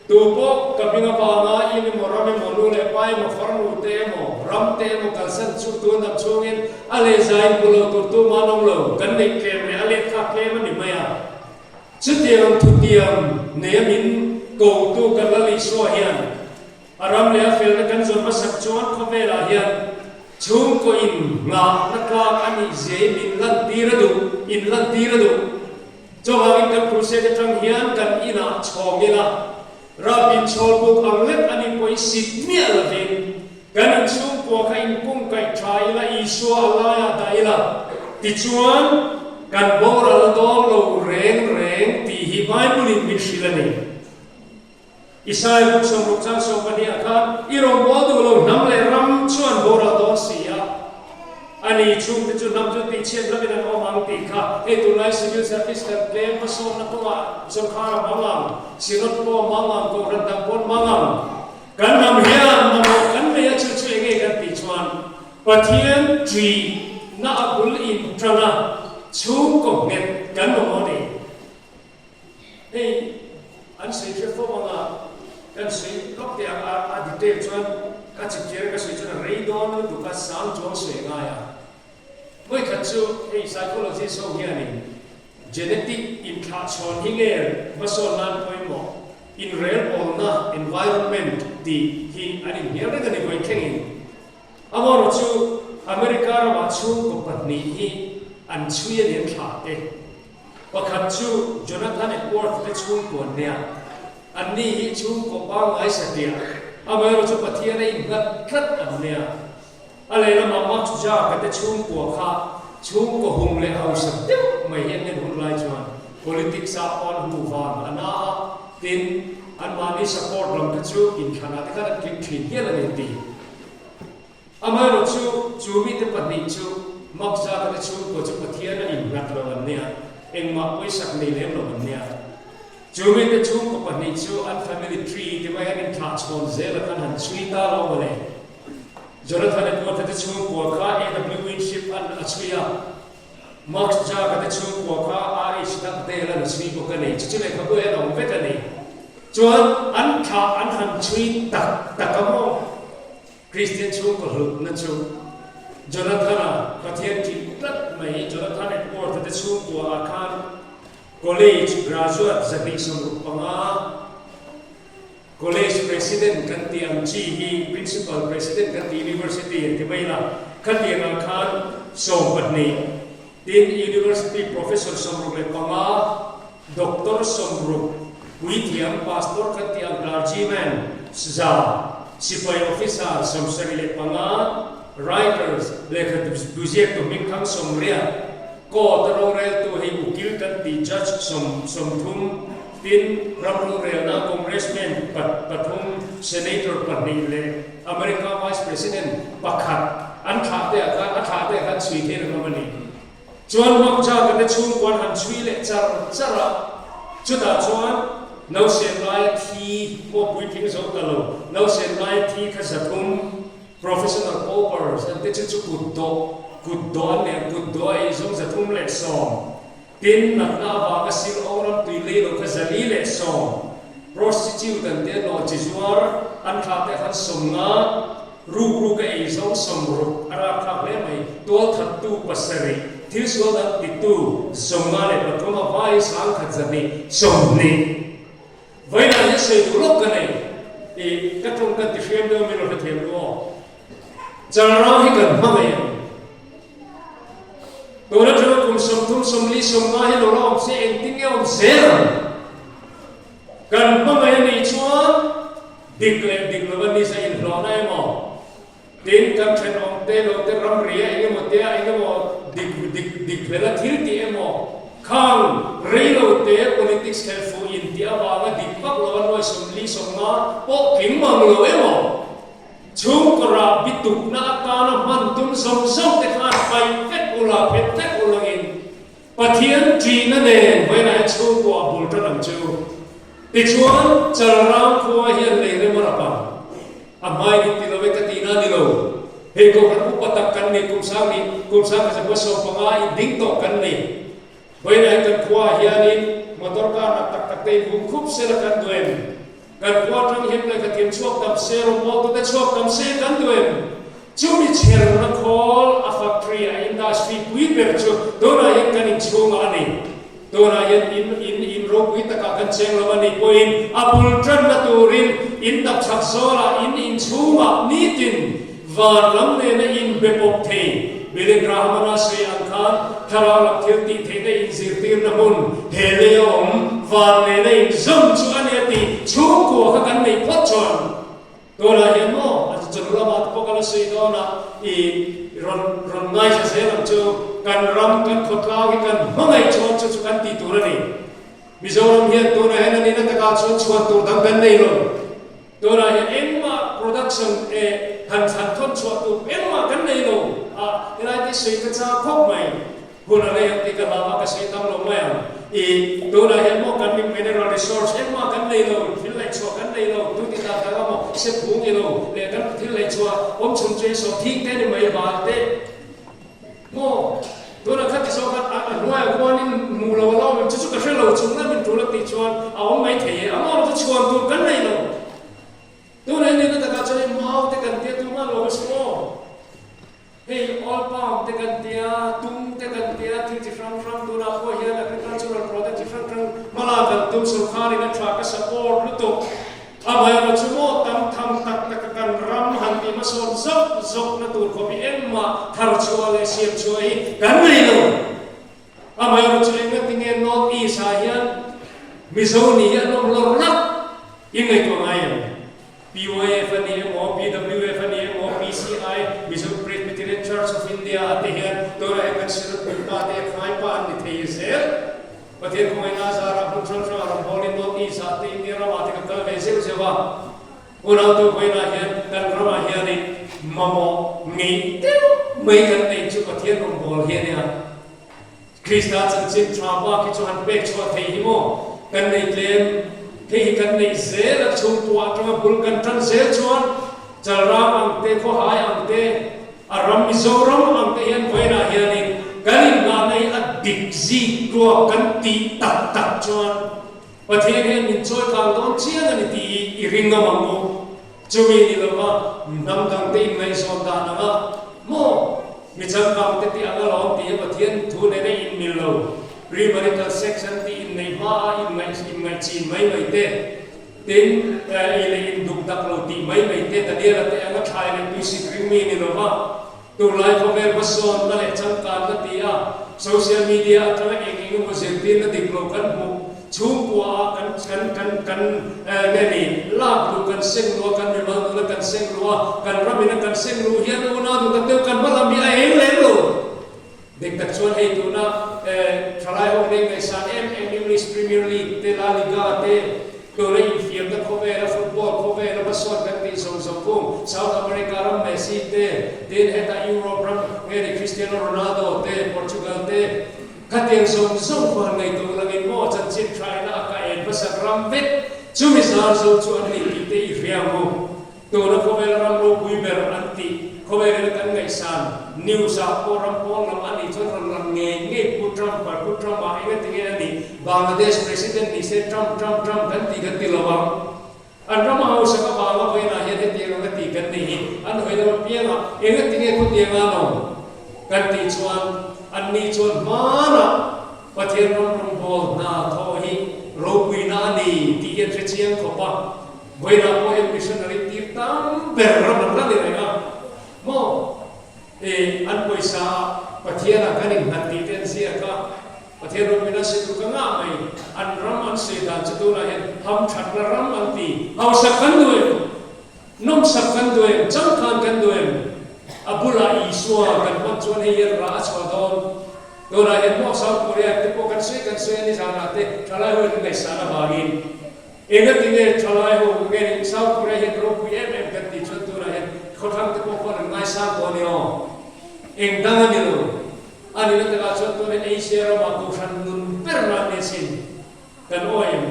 tu pawh ka hming avanga in emaw ram emaw nu leh pa emaw farnu te emaw ram te emaw kalsan chu tun dam chhungin a lehzain hmu lo tur tumah an awm lo, kan neih tlem leh a lehthlak tlem a ni mai a. Chutiang ang thutiam neia min kotu kan Lal Isua hian A ram leh a felna kan zawn hmasak chuan khawvelah hian chhungkaw in nghahna tlak a nih zia in min lantir a duh, in lantir a duh. Chuvangin kan crusade atang hian kan inah chhawng ila, rap inchhawl buk ang lek a nih pawh i sit miah lovin kan inchhungkua kha inkungkaih tha ila, Isua a laiah dah ila, tichuan kan boral dawn lo reng reng tih hi Bible in min hrilh a ni. Isaia buk 60 chang 12 ah khan i rawngbâwl duh lo hnam leh ram chuan boral dawn si a, a ni chhungte chu hnam chu tihchhiat lovin an awm ang tih kha hei tunlai civil service kan tlem hmasawnna kawngah sawrkar a hmang ang, synod pawh a hmang ang, kohhran dang pawh an hmang ang. Kan hnam hian mamawh kan nei a chu chu enge kan tih chuan Pathian ṭihna a bul inṭan a chhungkaw nghet kan mamawh a ni. Hei an sawi hre fo ang a, kan sawi lawk teh ang a, a detail chuan ka chipchiar ka sawi chuan a rei dawn lutuk a, sang chuang sawi a ngai a. Vawikhat chu hei psychologist ho hianin genetic inthlahchhawn hi nge hmasawn nan pawimawh, inrelbawlna, environment, tih hi an inhnial reng a ni vawi thlengin. Amaherawh chu America ramah chhungkaw pahnih hi an chhui a ni an thlah te. Pakhat chu Jonathan Epworth te chhungkaw an nia. Anni hi chhungkaw pangngai satliah, amaherawh chu Pathian a innghat tlat an nia. A lehlamah Max Jacques-a te chhungkua kha chhungkaw hum leh hausak deuh mai hi an en hun lai chuan politics-ah pawh an hmuh vang a na a, tin, anmahni support lam kha chu inthlanah te khan an tling thin hial a ni ti. Amaherawh chu, chu mite pahnih chu Makzaka te chhungkua chu Pathian a innghat lo an nia, engmah pawisak nei lem lo an nia. Chu mite chhungkaw pahnih chu an family tree ti mai an inthlah chhawn zel a khan han chhui ta lo mawle. Jonathan Edward-a te chhungkua kha AW Winship an a chhui a, Makzaka te chhungkua kha RH Dugdale an a chhui bawk a ni. Chu chu lehkhabu hian a awm vek a ni. Chuan an thlah an han chhui tak tak a maw? Kristian chhungkaw hlutna chu Jonathan-a Pathian ṭih tlat mai Jonathan Edward-a te chhungkua ah khan College graduate 265, College President kan tih ang chi hi Principal President kan tih University an ti mai la, khatiang ah khan 12, tin University Professor 65, Doctor 60, puithiam Pastor kan tih ang clergyman 100, sipai officer 75, writers lehkha duziaktu hmingthang 80, court a roreltu hei ukil kan tih judge 30, tin ram rorelna congressman pathum, senator pahnih leh America vice president pakhat an thlah te ah khan a thlah te ah khan chhui theih an awm a ni. Chuan Mark Jaga te chhungkua an han chhui leh char char a, chutah chuan nausen laia thi pawh puitling zo ta lo, nausen laia thi kha 300, professional paupers an te chu chu kut dawh, kut dawh an nei ang, kut dawh a ei zawng 310, tin natna avanga sil awng ram tui lei lo kha 410, prostitute an te a nawh chi zuar an thlah te khan 50, Rukru ka ei zawng 60 a rapthlak hle mai, tualthattu 7, thil sual dang titu 53 a vai 1120. Vawiinah hian sawi duh lawk ka nei i ka tawng kan ti hriam deuh min lo hrethiam duh aw. Chalrang hi kan hmangaih ang. Tun atanga kum 30, 40, 50 hi lo la awm se engtin nge awm zel ang? Kan hmangaih a nih chuan dik leh dik lova nisa inhlawhna emaw, tin kan thenawm te lo te ramri a eng emaw te a eng emaw dik dik dik hmel a thil tih emaw, khang rei lo te politics khelh fuh intih avanga dik vak lova nuai 40, 50 pawh tling mang lo emaw, chhungkaw rah bitukna atana hman tum zawng zawng te khan paih vek ula, phet vek ulangin Pathian ṭihna nen vawiinah hian chhungkua a bul ṭan ang chu. Tichuan, Chalrang khua hian lei rem a rap ang. A hmai dik ti lo e ka tihna a ni lo. Hei kohhran upa tak kan ni, kum sang nih, kum sang kha zakua 15 in ding tawh kan ni. Vawiinah hian kan khuaah hianin motor car nak tak tak te in hung khup sela kan duh em? Kan khua aṭang hian lehkha thiam chhuak tam se, rawngbawltute chhuak tam se kan duh em? Chumi chherna khawl a factory, a industry pui ber chu tunah hian kan inchhungah a ni. Tunah hian in in in ropui takah kan cheng lo a nih pawhin a bul tanna turin in tapchhak zawlah in inchhungah nitin van lam nena inbe pawp thei Billy Graham-a na sawi ang khan thlarau lam thil tih theihna inzirtirna hmun he lei a awm van nena inzawm chu a ni a tih chhungkua kha kan neih phawt chuan Tunah hian maw a chawlh lamah te pawh ka la sawi dawn a, i rawn rawn ngaithla zel ang chu. Kan ram, kan khawtlang hi kan hmangaih chuan chu chu kan tih tur a ni. Mizoram hian tunah hian a nihna takah chuan chhuan tur dang kan nei lo. Tunah hian engmah production eh han thlan thawn chhuah tur engmah kan nei lo a, helai te sawi ka chak khawp mai. Hun a rei ang tih ka hlau a, ka sawi tam lo mai ang. I, tunah hian maw kan mineral resource engmah kan nei lo, thil laih chhuah kan nei lo, tu ti tak tak a maw, se phung i lo leh kan thil laih chhuah awm chhun chu hei sawm thing te ni mai bal te maw. Tunah kha ti zawk khan a hnuaiah khuanin hmuh lo a lo awm em chu chu ka hre lo chung na min tul a tih chuan a awm mai thei e, a maw chu chhuan tur kan nei lo. Tunah hian nihna takah chuan hei mau te kan tia tumah lo a si maw. Hei oil palm te kan tia, tum te kan tia, thil chi hrang hrang tunah pawh hian agricultural product chi hrang hrang hmala kan tum sorkarin a tha ka support lutuk. Amaherawh chu maw tam tham tak tak a kan ram han tih hmasawn zawk zawk na tur khawp hi engmah thar chhuah leh siam chhuah hi kan nei lo. Amaherawh chu engatinge North East ah hian Mizo nih hi an awm lawr lak i ngaihtuah ngai em? PYF a ni emaw, PWF a ni emaw, PCI, Mizo Presbyterian Church of India ah te hian tunah hian kan Synod puipa te khai pa an ni thei zel. Pathian khawngaihna zarah hmun hrang hrangah rawn hawlin North East ah te India ramah te kan kal ve zeuh zeuh a. Unautu vawiinah hian kan ramah hianin mamawh ngeih deuh mai kan neih chu Pathian rawngbâwl hi a nia. Krista chanchin tha bak hi chu han pek chhuah theih hi maw kan nei tlem? Hei hi kan neih zel a, chhungkua atanga bul kan tan zel chuan Chalram ang te, Khawhai ang te, a ram Mizoram ang te hian vawiinah hianin kan inngahna hi a dik zik tluak kan tih tak tak chuan Pathian hian min chawi kang dawn chiang a ni tih hi i ring ngam ang u. Chumi ni lova hnam dangte inngaihzawn dan anga maw mi changkangte tih ang alawm tih hi Pathian thu nena inmil lo, premarital sex an tih inneih hma a inngaih inngaihchin mai mai te, tin ei leh induk dak lo tih mai mai te Daniela te anga thlai leh tuisik ring mi ni lova Tunlai khawvel hmasawnna leh changkanna ti a social media atanga eng eng emaw zirtirna dik lo kan hmuh chhungkua ah kan kan kan kan nge ni lak duh kan seng luh a kan mimal nuna kan seng luh a kan ram ina kan seng luh hian unau duh tak deuh kan hma lam hi a eng lem lo. Dik tak chuan hei tuna thalai ho nen ngaihsan em em English Premier League te La Liga te tuna infiamna khawvela football khawvela hmasawn kan tih zawng zawng kung South America ram Messi te tin hetah Europe ram nge. Nge ni Cristiano Ronaldo te, Portugal te, khatiang zawng zawng khaw han ngaihtuah langin maw chanchin thaina a ka en hmasak ram vek chumi zar zo chu an ni tih te i hria ang u. Tuna khawvela ram ropui ber an tih khawvelin a kan ngaihsan news ah pawh ram pawn lam a nih chuan rawn lang ngei ngei Pu Trump a Pu Trump ah enga tinge a nih Bangladesh President ni se Trump Trump Trump kan ti kan ti lo ang. An ram a hausak avanga vawiinah hian hetiang anga tih kan nei hi an hawi lam apiangah enga tinge khawtiang a lo kan tih chuan anni chuan hmanah Pathian ram rawngbâwl hna thawh hi ropuina a ni tih hi an hre chiang khawp a. Vawiinah pawh hian missionary tir tam ber ram an la ni reng a maw? E, an pawisa ah Pathianah kan innghat tih te an ziak a. Pathian ropui nasa tur ka ngah mai. An ram an sawi dan chu tunah hian hamthatna ram an ti. Hausak kan duh em? Nawmsak kan duh em? Changkhan kan duh em? A bulah Isua kan hman chuan hei hian rah a chhuah dawn. Tunah hian maw South Korea te pawh kan sawi kan sawi a ni zanah te thalai ho in ngaihsan avangin engatinge thalai ho nge ni South Korea hian ropui em em kan tih chuan tunah hian khawthlang te pawh khuan an ngaisang tawh a ni aw. Eng dang a ni lo. A nihna takah chuan tuna Asia ramah kohhran nun ber ran nia sin kan awi em?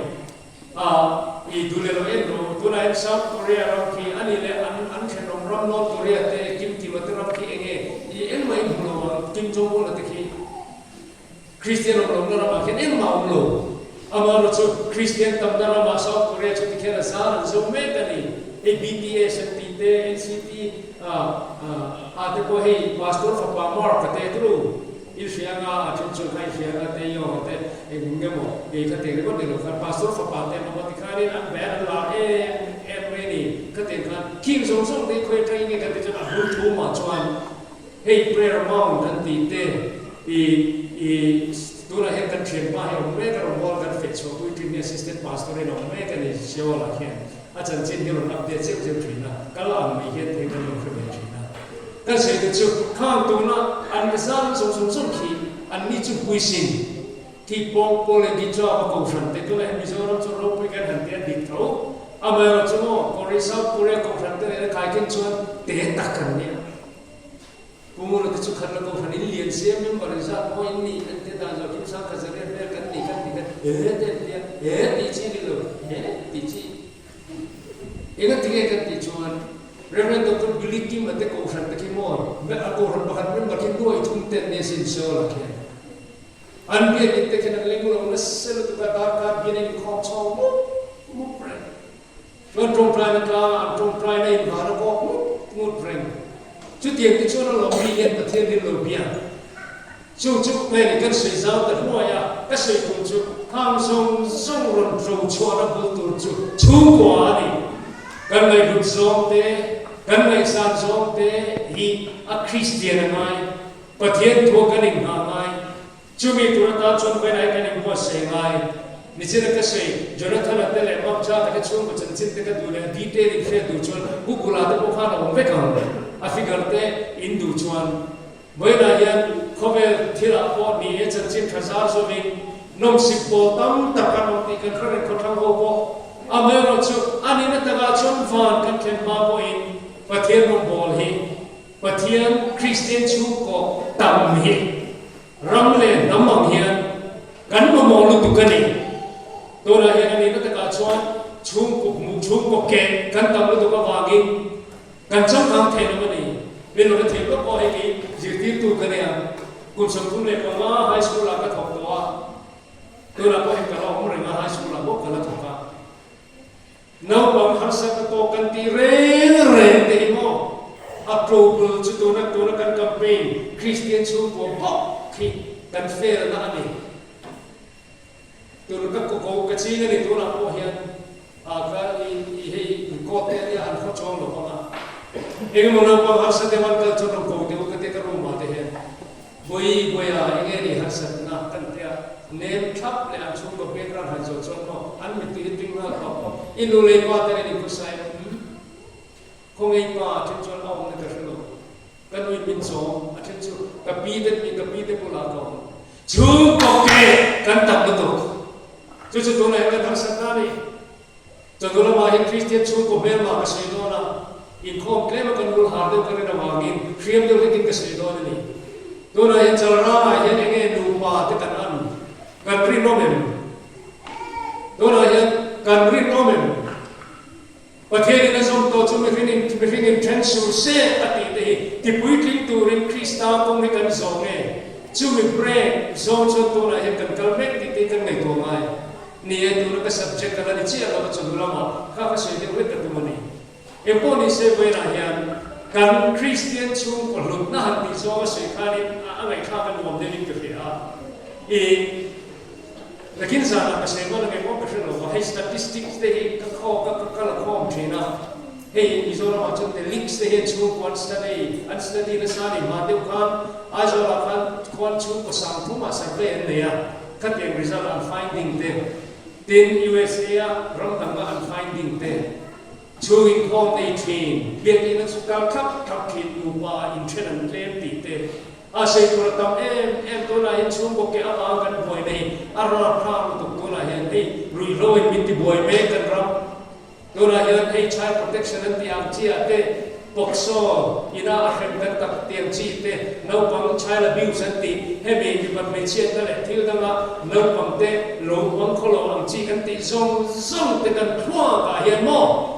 A i duh leh lo em lo? Tunah hian South Korea ram khi a nih leh an an thenawm ram North Korea te Kim Kim-a te ram khi enge i engmah in hmu lo ang Kim Jong-un-a te khi Kristian awm lohna ramah khian engmah awm lo. Amaherawh chu Kristian tamna ramah South Korea chu tikhian a zar an zo mek a ni. Hei BTS an tih te, NCT a te pawh hei Pastor fapa Mark a te turu i hria anga a then chuan kha i hria anga te Yong a te eng nge maw kei kha teng ringawt ni lo khan Pastor fapa te an awm a tikhanin an band an lar em em mai a ni. Khatiang khan khing zawng zawng te khawi atangin nge kan tih chuan a bul thumah chuan Hei prayer mount an tih te i i tunah hian kan thianpa hi a awm mek a rawn bawl kan feh chhuah pui thin hi assistant pastor in a awm mek a ni Seoul ah khian a chanchin hi rawn update zeuh zeuh thin a kal ang mai hian thei kan lo hre ve thin a kan sawi te chu khang tuna an zan zawng zawng zawng khi an ni chu puisin khi pawng pawl leh guitar a kohhran te tunah hian Mizoram chu ropui kan han ti a dik tho amaherawh chu maw Korea South Korea kohhran te nena khaikhin chuan te tak an nia. Pu Ngura te chu khat la kohhran in lian sia member in zat maw in nih an tia dan zawh kim sang khat zariat vel kan ni kan ti khan he te an tia he tih chi ni lo he tih chi enga tinge kan tih chuan Rev. Doctor Billy Kim a te kohhran te khi maw a kohhran pakhat member khi nuai thum te an nia sin Seoul ah khian an biakinn te khian an leng lo nasa lutuk a darkar bian a inkhawm chho mup mup reng. Chuan tawngtaina tlangah an tawngtaina in van a kawk ngut ngut reng. Chutiang te chuan a lawm mi hian Pathian rin lo biak. Chu chu nge ni kan sawi zau ta hnuai a, ka sawi tum chu hang zawng zawng rawn ro chhuahna bul tur chu chhungkua a ni. Kan ngaihhlut zawng te, kan ngaihsan zawng te hi a Kristian a ngai, Pathian thua kan inghah ngai. Chumi tur atan chuan vawiinah hian kan inbuatsaih ngai. Nichina ka sawi, Jonathan-a te leh Mark Jack-a te chhungkaw chanchin te ka duh leh detail in hriat duh chuan Google-ah te pawh khan a awm vek ang. A figure te in duh chuan. Vawiinah hian khawvel thilah pawh ni e chanchin tha zar zawmin nawmsip pawl tam tak an awm tih kan hre reng khawthlang ho pawh. Amaherawhchu, a nihna takah chuan van kan thlen hma pawhin Pathian rawngbâwl hi Pathian Kristian chhungkaw tam hi ram leh hnam ang hian kan mamawh lutuk a ni. Tunah hian a nihna takah chuan chhungkaw hmuh chhungkaw keh kan tam lutuk avangin kan changkang thei lo a ni. Min rawn thei lawk pawh hei kei zirtirtu ka nia, kum 35 high school ah ka thawk tawh a, tunah pawh hei ka la awm reng a, high school ah bawk ka la thawk a. Naupang harsatna tawk kan tih reng reng te hi maw a ṭobul chu tuna tuna kan campaign Kristian chhungkua bawk khi kan felna a ni. Tuna ka ko ka ching a ni tunah pawh hian a ka i i hei kawt te ania an khaw chuang lo vang a. Engemaw naupang harsa deuh an kal chuan rawn ko deuh ka ti ka room ah te hian. Vawi vawiah enge ni harsatna kan tia nem thlap leh an chhungkaw background han zawh chuan maw an mittui hi tling nghal pawp pawp. I nu leh pa te nen in khawsa em? Umm. Khawngei pa a then chuan a awmna ka hre lo. Ka nu in min chawm a then chu ka pi te mi ka pi te bulah ka awm. Chhungkaw ke kan tam lutuk. Chu chu tunah hian kan harsatna a ni. Chawhnu lamah hian Kristian chhungkaw hmelma ka sawi dawn a, inkhawm tlema kan rul har deuh ka rin avangin hriam deuh hlekin ka sawi dawn a ni. Tunah hian Chalrangah hian enge nupa te kan an? Kan rinawm em? Tunah hian kan rinawm em? Pathianin a zawm tawh chu mihringin mihringin then sur se a tih te hi tipuitling turin Krista kawng hi kan zawh nge? Chumi break zawng chuan tunah hian kan kal mek tih te hi kan ngaihtuah ngai. Ni e, tuna ka subject a la ni chiah lo a chawhnu lamah kha ka sawi deuh hlek ka tum a ni. Engpawh ni se vawiinah hian kan Kristian chhungkaw hlutna han tih zawng a sawi khanin a ngaihthlak a nuam deuhin ka hria a. I nakin zanah ka sawi hman ang engmah ka hre lo va, hei statistics te hi ka khaw ka ka la khawm thin a, hei Mizoramah chuan te links te hian chhungkaw an study an study nasa ni hma deuh khan Aizawlah khan khuan chhungkaw sangthumah survey an nei a, khatiang result an finding te tin USA a ram danga an finding te Chhung inkhawm nei thin, biakina chu kal thlap thlap thin nupa inthen an tlem tih te a sawi tur a tam em em. Tunah hian chhungkaw ke avang kan buai nei a rapthlak lutuk tunah hian hei ruihhlo in min ti buai mek kan ram. Tunah hian hei child protection an tih ang chi ah te POCSO ina a hrem kan tak tiang chi te naupang child abuse an tih hemi mipat hmeichhiatna leh thil danga naupang te lo hmang khaw lo ang chi kan tih zawng zawng te kan thluak ah hian maw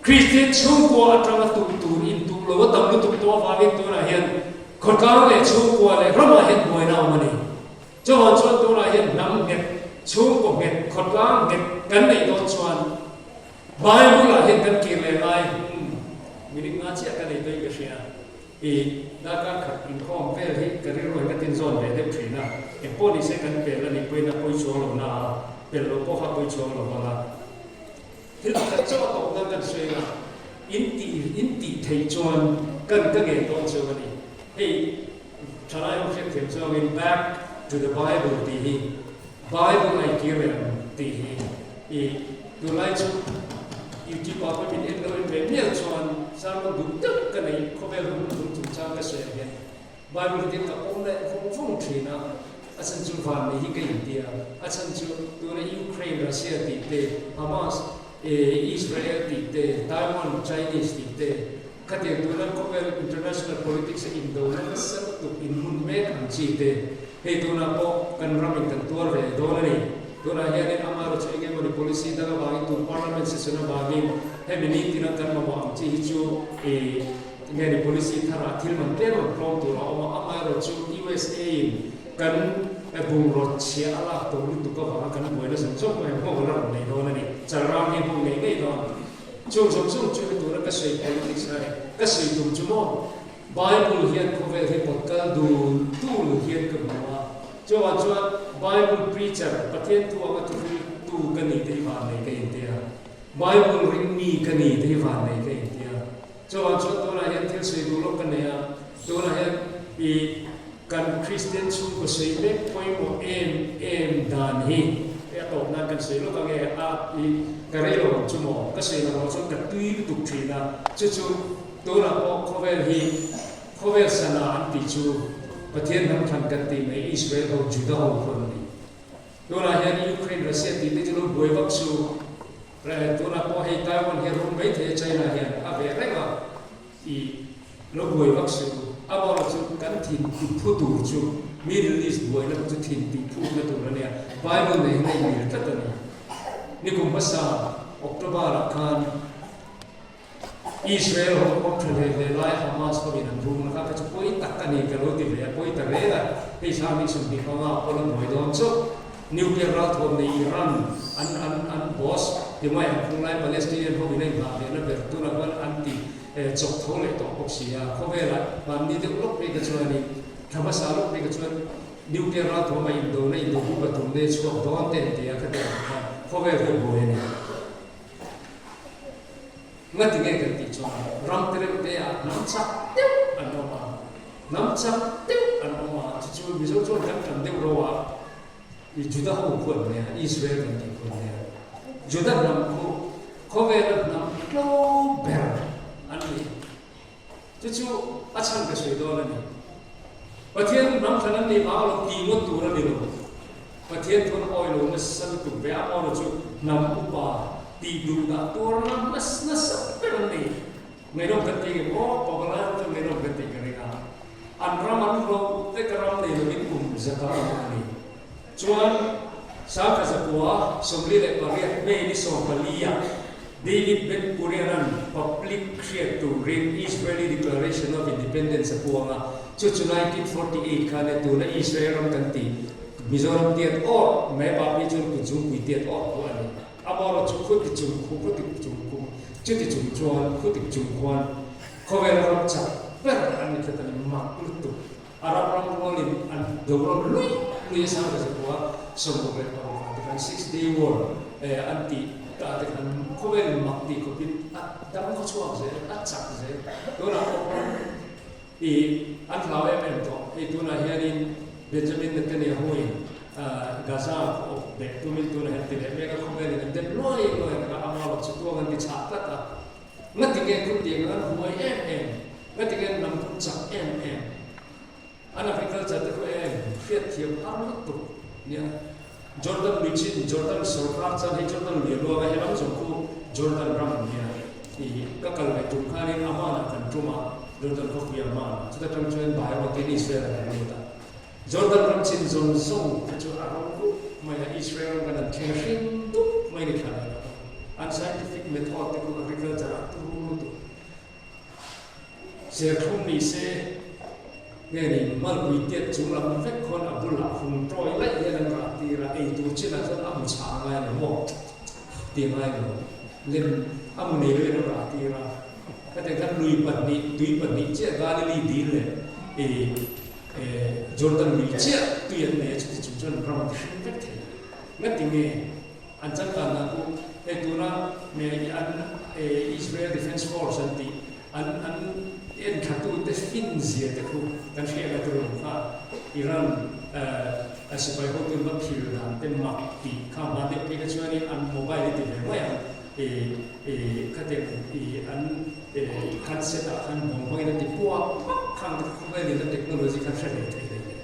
Kristian chhungkua atanga tuh tur in tuh lo a tam lutuk tawh avangin tunah hian khawtlang leh chhungkua leh ramah hian buaina a awm a ni. Chuvang chuan tunah hian hnam nghet, chhungkaw nghet, khawtlang nghet kan neih dawn chuan Bible ah hian kan kir leh ngai, umm, minute nga chiah ka nei tawhin ka hria. I darkar khat inkhawm vel hi ka rilru hi ka tin zawn ve deuh thin a, engpawh ni se kan pel a nih pawhin a pawi chuang lo na a, pel loh pawh kha a pawi chuang lo vang a. Thil pakhat chaw a tawp nan kan sawi anga, in tih in tih theih chuan kan ka ngen dawn chu a ni. Hei thalai ho hriatthiam chuangin back to the Bible tih hi Bible a inkir leh ang tih hi i tunlai chu YouTube ah pawh min en lo en ve mial chuan sermon duh deuh ka nei khawvel hun hun chungchang ka sawi ang hian Bible hi tin ka pawm leh vung vung thin a, a chhan chu van nei hi ka inti a, a chhan chu tuna Ukraine Russia tih te, Hamas Israel tih te, Taiwan Chinese tih te, Khatiang tuna khawvel international politics a indona nasa lutuk inhmun mek ang chi te, hei tunah pawh kan ramin kan tuar ve dawn a ni. Tunah hianin amaherawhchu chu eng emawni policy dang avangin tun parliament session avangin hemi nitin a kan mamawh ang chi hi chu ih nge ni policy tharah thil man tlem ang tlawm tur a awm a, amaherawhchu chu USA in kan bungraw chhia a lak tawh lutuk avanga kan buaina zawng zawng pawh hian nghawng a la rawn nei dawn a ni. Chalram hi nghawng ngei ngei dawn. Chung zawng zawng chu hei tura ka sawi politics a ni. Ka sawi tum chu maw, Bible hian khawvel hi pawt kal dul dul hian ka hmu a. Chuvang chuan Bible preacher, Pathian thu anga thuhril tu ka ni te hi vannei ka inti a. Bible ring mi ka ni te hi vannei ka inti a. Chuvang chuan tunah hian thil sawi duh lawk ka nei a. Tunah hian i Kan Kristian chhungkaw sawi mek pawimawh em em dan hi a tawp nan kan sawi lawk ange a i ka rei lo ang chu maw? Ka sawi lo ang chuan ka tui lutuk thin a, chu chu tunah pawh khawvel hi khawvel sana an tih chu Pathian hnam thlan kan tih mai Israel ho Juda ho khu an ni. Tunah hian Ukraine Russia tih te chu lo buai vak su tunah pawh hei Taiwan hi a rum mai thei a China hian a veh reng a. I lo buai vak suh u. A bawra chu kan thin tih phu tur chu Middle East buaina kha chu thin tih phukna tur a nia. Bible nei hian a inmil tlat a ni. Nikum hmasa October ah khan Israel ho awm tha hle hle lai Hamas hovin an rung na kha kha chu pawi tak a ni ka lo ti ve a, pawi ta reng a. Hei sang 25 pawl a buai dawn chauh. Nuclear ralthuam nei Iran an an an boss timai ang phung lai Palestinian ho in a inhah ve na ber tunah khuan an ti chawk tho leh tawh bawk si a. Khawvelah hmanni deuh lawk phei kha chuanin thla hmasa lawk phei kha chuan nuclear ralthuam a indo na indo pu pathum nei chhuak dawn te an ti a khatiang ang khan khawvel hi a buai a ni. Ngati nge kan tih chuan ram te reuh te ah hnam chak deuh an awm a, hnam chak deuh an awm a, chu chu Mizo chuan kan tam deuh ro a, i Juda ho khu an nia, Israel kan tih khu an nia. Juda hnam khu khawvela hnam tlo ber an ni. Chu chu a chhan ka sawi dawn a ni. Pathian hnam thlan an nih vang lo ti ngawt tur a ni lo. Pathian thun awi lo nasa lutuk ve a maw chu hnam upa tih duh dah tuarna nasa nasa ber an ni. Ngaihnawm kan ti nge maw? Pavalai ho chuan ngaihnawm kan tih ka ring a. An ram an hlo vek a ram nei lovin kum zata awm a ni. Chuan Sangkha zakua 48 May ni 14 ah David Ben Gurion-a'n public hriat turin Israeli Declaration of Independence a puang a, chu chu 1948 khan e tuna Israel ram kan tih Mizoram tiat awrh mai bak hi chuan kutzungpui tiat awrh pawh a ni. Amaherawhchu khuti chung khu khuti chung khu chuti chung chuan khuti chung khuan khawvel ram chak ber an ni tlat a ni mak lutuk. Arab ram rualin an do rawn lui lui a sang ta zakua 66 ah te khan Six Day War an tih ta te khan khawvel mak tih khawpin a dam khaw chhuak zel, a chak zel. Tunah pawh khan i an hlau em em tawh. Hei tunah hianin Benjamin Netanyahu in Gaza khaw awp beh tumin tunah hian ti leh mek a, khawvelin an dem luai luai ang a, ama lo chu tuang an ti chhah tlat a. Ngatinge khutiang an huai em em? Ngatinge an lam phut chak em em? An agriculture te khu em hriatthiam har lutuk nia. Jordan lui chin, Jordan sorkar chuan hei Jordan lui a luang a, helam zawng khu Jordan ram an nia. I ka kal ve tum khanin Amman ah kan tum a, Jordan khawpui Amman ah. Chuta tang chuan Bairaw tin Israel ah kan lut a. Jordan ram chin zawng zawng kha chu a ro rup mai a, Israel ram kan an thleng hring dup mai ni thla leh lo. An scientific method te khu agriculture ah turu lutuk. Serthlum ni se nge ni malpui tiat chung lam vek khawn a bulah hung tawi laih hian an rah tir a, ei tur chinah chuan a mu chhah a ngai lo maw ti a ngai lo. Lem a mu nei loin an rah tir a, khatiang khan lui pahnih, tui pahnih chiah Galilee dil leh ih Jordan lui chiah tui an nei a, chuti chung chuan ram a ti hring vek thei. Ngati nge? An changkanna chu hei tuna an Israel Defence Force an tih an an enthlatu te fin zia te khu kan hriat la tur ang kha Iran sipai hotu va phil dan te mak tih kha hma deuh phei kha chuanin an mobile i ti ve mai ang khatiang an handset ah khan bawng hmangin an ti puak puak khang te kha khawvel in a technology khan hre hlei thei hlei le.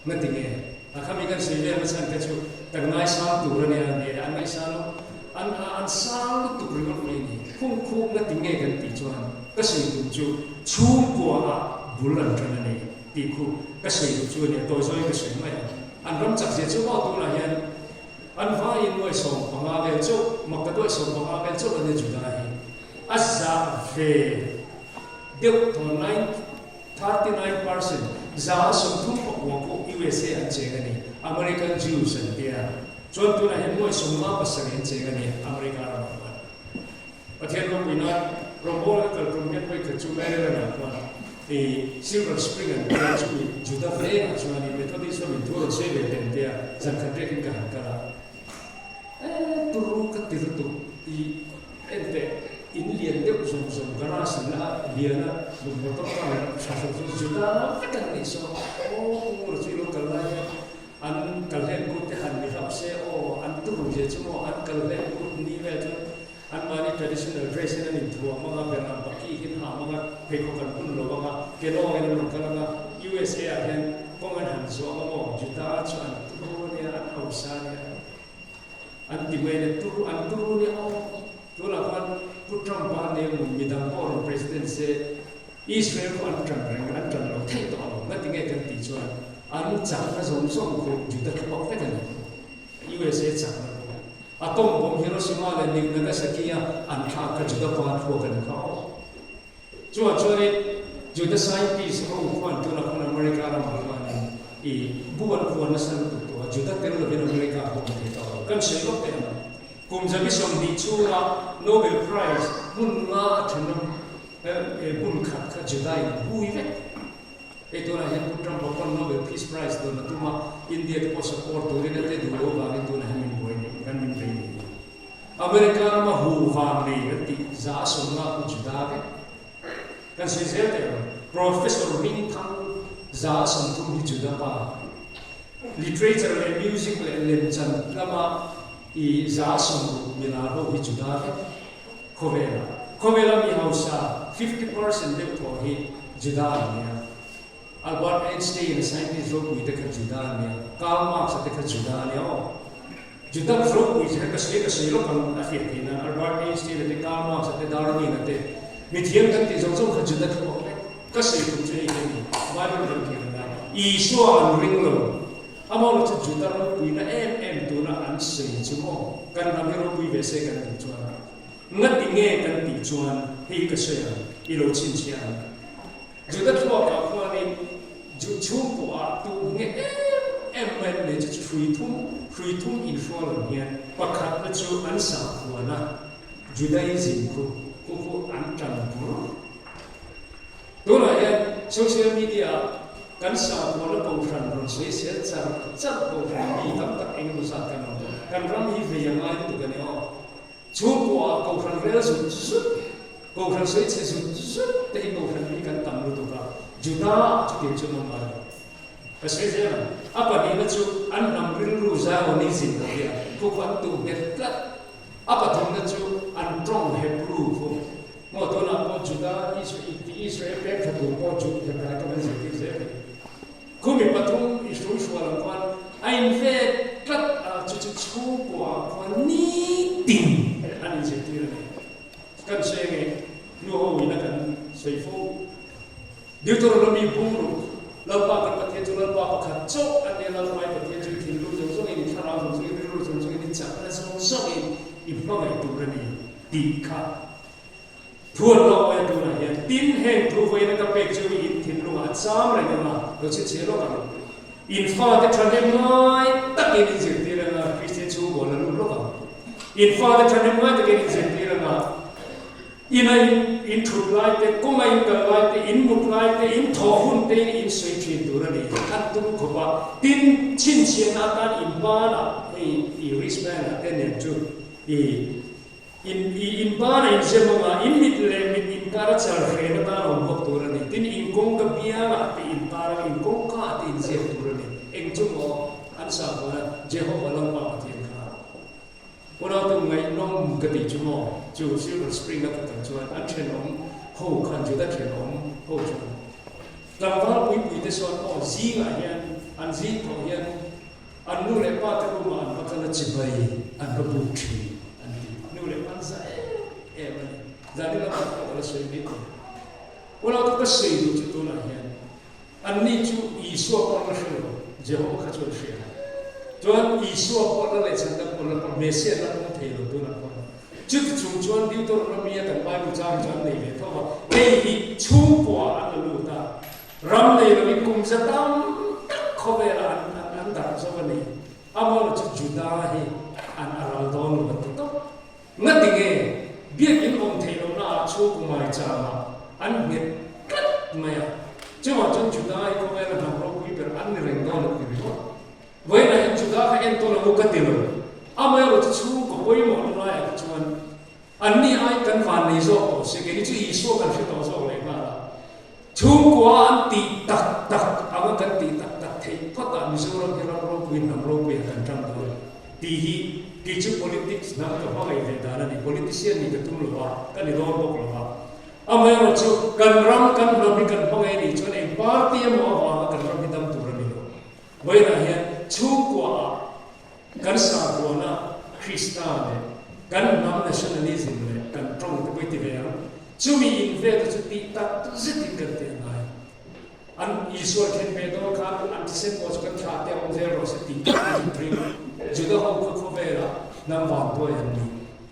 Ngati nge? A khami kan sawi vel nachhan te chu kan ngaisang tur a nia, ni an ngaihsan lo. An an sang lutuk ringawt mai a ni. Khung khuk ngati nge kan tih chuan ka sawi tum chu chhungkua ah bul an tan a ni tih khu ka sawi duh chu a nia, tawi zawngin ka sawi mai ang. An ram chak zia chu maw tunah hian an vaiin nuai 15 vel chauh, makta duai 15 vel chauh a nia Juda hi. A zah ve deuh thawn lai. 39%, 35% pawh USA an cheng a ni, American Jews an tia. Chuan tunah hian nuai 57 an cheng a ni America ramah khuan. Pathian ropui nan rawngbawlna kal tum hian vawi khat chu Maryland ah khuan i Silver Spring an tia chumi Juda vengah chuan i Methodist ho in thu rawn sawi ve teh an tia, zan khat riakin ka han kal a. E turu ka ti lutuk i en teh in lian deuh zawng zawng garage in la lian a motor car in tha hlauh chu Juda vek an nih saw aw Pu Ngura chu i lo kal lai hian an kal hlen kut te han ni hlauh se aw an turu zia chu maw an kal hlen kut ni vel chuan an mahni traditional dress in an inthuam anga beram baki hin ha anga pheikhawk an hun lo anga kelawng in an rawn kal anga USA ah hian kawng an han zawh anga maw Juda chu an turu ania an hausa ania an ti mai ania turu an turu ania aw tunah khuan Pu Trump a nia maw midang pawh rawn president se Israel pawh an tan reng an tan lo theih tawh lo ngati nge kan tih chuan an chakna zawng zawng khu Juda thluak vek ani USA chakna pawh Atom bomb Hiroshima leh New Nagasaki a an thlak kha Juda pa thluak a ni kha aw. Chuvang chuanin Juda scientist ho khuan tunah khuan America ramah khuanin i bu an khuan nasa lutuk tawh a, Juda tel lovin America pawh an thei tawh lo. Kan sawi lawk teh ang. Kum 120 chhunga Nobel Prize hmun nga a then a hmun khat kha Juda in an hui vek. Hei tunah hian Pu Trump-a pawn Nobel Peace Prize dawn a tum a, India te pawh support turin a te duh lo vangin tunah hian min buai nih, kan min bei nih hi. America rama hu vang nei kan tih za a sawm lak hu Juda vek. Kan sawi zel teh ang, Professor Ming Thang 130 hi Juda pa. Literature leh music leh lemchan lama i 60% milar ho hi Juda vek. Khawvela khawvela mi hausa 50% deuh thaw hi Juda an nia. Albert Einstein a scientist ropui te kha Juda an nia. Karl Marx a te kha Juda a nia aw. Juda ropui che kha ka sawi ka sawi lawk ang a hriat theih nan Albert Einstein a te Karl Marx a te Darwin a te mithiam kan tih zawng zawng kha Juda thluak vek. Ka sawi tum chu hei hi a ni. Bible kan kir a, Isua an ring lo. Amaw chu Juda ropuina em em tuna an sawi chu maw? Kan hnam hi ropui ve se kan tih chuan ngati nge kan tih chuan hei ka sawi ang, i lo chhinchhiah ang. Juda thluakah khuanin Ju chhungkuah tu nge em em mai an nei chu chu hrui thum, hrui thum inhrual ang hian pakhatna chu an sakhuana Judaism khu khu khu an tan bur. Tunah hian social media-ah kan sakhuana kohhran rawn sawisel char char kohhran mi tam tak eng emaw zat kan awm tawh. Kan ram hi vei a ngai lutuk a ni aw. Chhungkuaah kohhran rel zut zut, kohhran sawichhe zut zut te hi kohhran mi kan tam lutuk a, Juda-ah chutiang chu an awm ngai lo. Ka sawi zel ang. A pahnihna chu an hnam rilru Zionism a tia, khu khu an tuh nghet tlat. A pathumna chu an tawng Hebrew khu. Maw tunah pawh Juda Israel pek tha tur pawh Jude Hebrai tawng an zirtir zel hi. Khu mi pathum i hruihrual ang khuan a invet tlat a, chu chu chhungkua ah khuan nitin an inzirtir a ni. Kan sawi ange, nu ho ina kan sawi fo. Deuteronomy bung ruk, Lalpa kan Pathian chu Lalpa pakhat chauh a nia, Lalpai Pathian chu i thinlung zawng zawngin, i thlarau zawng zawngin, i rilru zawng zawngin, i chakna zawng zawngin i hmangaih tur a ni tih kha thu an lo awih a tunah hian. Tin, heng thu vawiina ka pek chu i in thinlungah a cham reng ang a, lo chhinchhiah lawk ang. In fate thahnem ngai takin in zirtir ang a, Kristian chhungkaw la lut lawk ang. In fate thahnem ngai takin in zirtir ang a, Ina in in thut lai te, kawnga in kal lai te, in mut lai te, in thawh hun te in in sawi thin tur a ni. An tum khawp a, tin, chhinchhiahna atan in banah hei i wristband ah te nen chu i in i in banah in zem ang a, in mit leh mit inkar a char hren atan a awm bawk tur a ni. Tin, in kawngka biangah te in tar ang, in kawngka ah te in ziak tur a ni. Eng chu maw an sahbawn a, Jehovah Lalpa Pathian kha. Unautu ngaihnawm ka tih chu maw? Chu Silver Spring a ka kal chuan an thenawm ho khan Juda thenawm ho chuan tlangval puipui te sawn aw zingah hian an zing thawh hian an nu leh pa te room ah an va kal a chibai an va buk thin an ti. Nu leh pa an za em em a ni. Zan in lamah pawh ka la sawi mai thei. Unautu ka sawi duh chu tunah hian Anni chu Isua pawh an la hre lo, Jehova kha chu an hria. Chuan Isua pawh la leh chhandam pawh la pawh Messiah la pawm thei lo tunah khuan. Chuti chung chuan Deuteronomy-a kan Bible chang hi chu an nei ve tho va, hei hi chhungkua an la lut a, ram nei lovin kum za tam tak khawvelah an an an darh zo a ni. Amaherawhchu chu Juda hi an a ral dawn lo an ti tawp. Ngati nge biakin awm theih lohna ah chhungkaw ngaichangah an nghet tlat mai a, chuvang chuan Juda hi khawvela hnam ropui ber an ni reng dawn an ti ringawt. Vawiinah hian Juda kha enkawl ang u ka ti lo, amaherawhchu chhungkaw pawimawhna laiah kha chuan anni ai kan vannei zawk tawh si, keini chu Isua kan hre tawh zawk leh nghal a, chhungkua an tih tak tak anga kan tih tak tak theih phawt ah Mizoram hi ram ropui hnam ropuiah kan tang dawn. Tih hi kei chu politics hnam ka hmangaih ve dan a ni. Politician nih ka tum lo a, ka ni dawn bawk lo a. Amaherawh chu kan ram kan hnam hi kan hmangaih nih chuan eng party emaw avanga kan ram hi dam tur a ni lo. Vawiinah hian chhungkuaah kan sakhuana Krista leh kan hnam nationalism leh kan tawng te pawh i ti ve ang. Chumi invet a chu tih tak zetin kan ti a ngai. An Isua khen ve dawn khan an thisen pawh chu kan thlah te a awm zel rawh se tih an inring. Juda ho kha khawvela hnam vantuai an ni.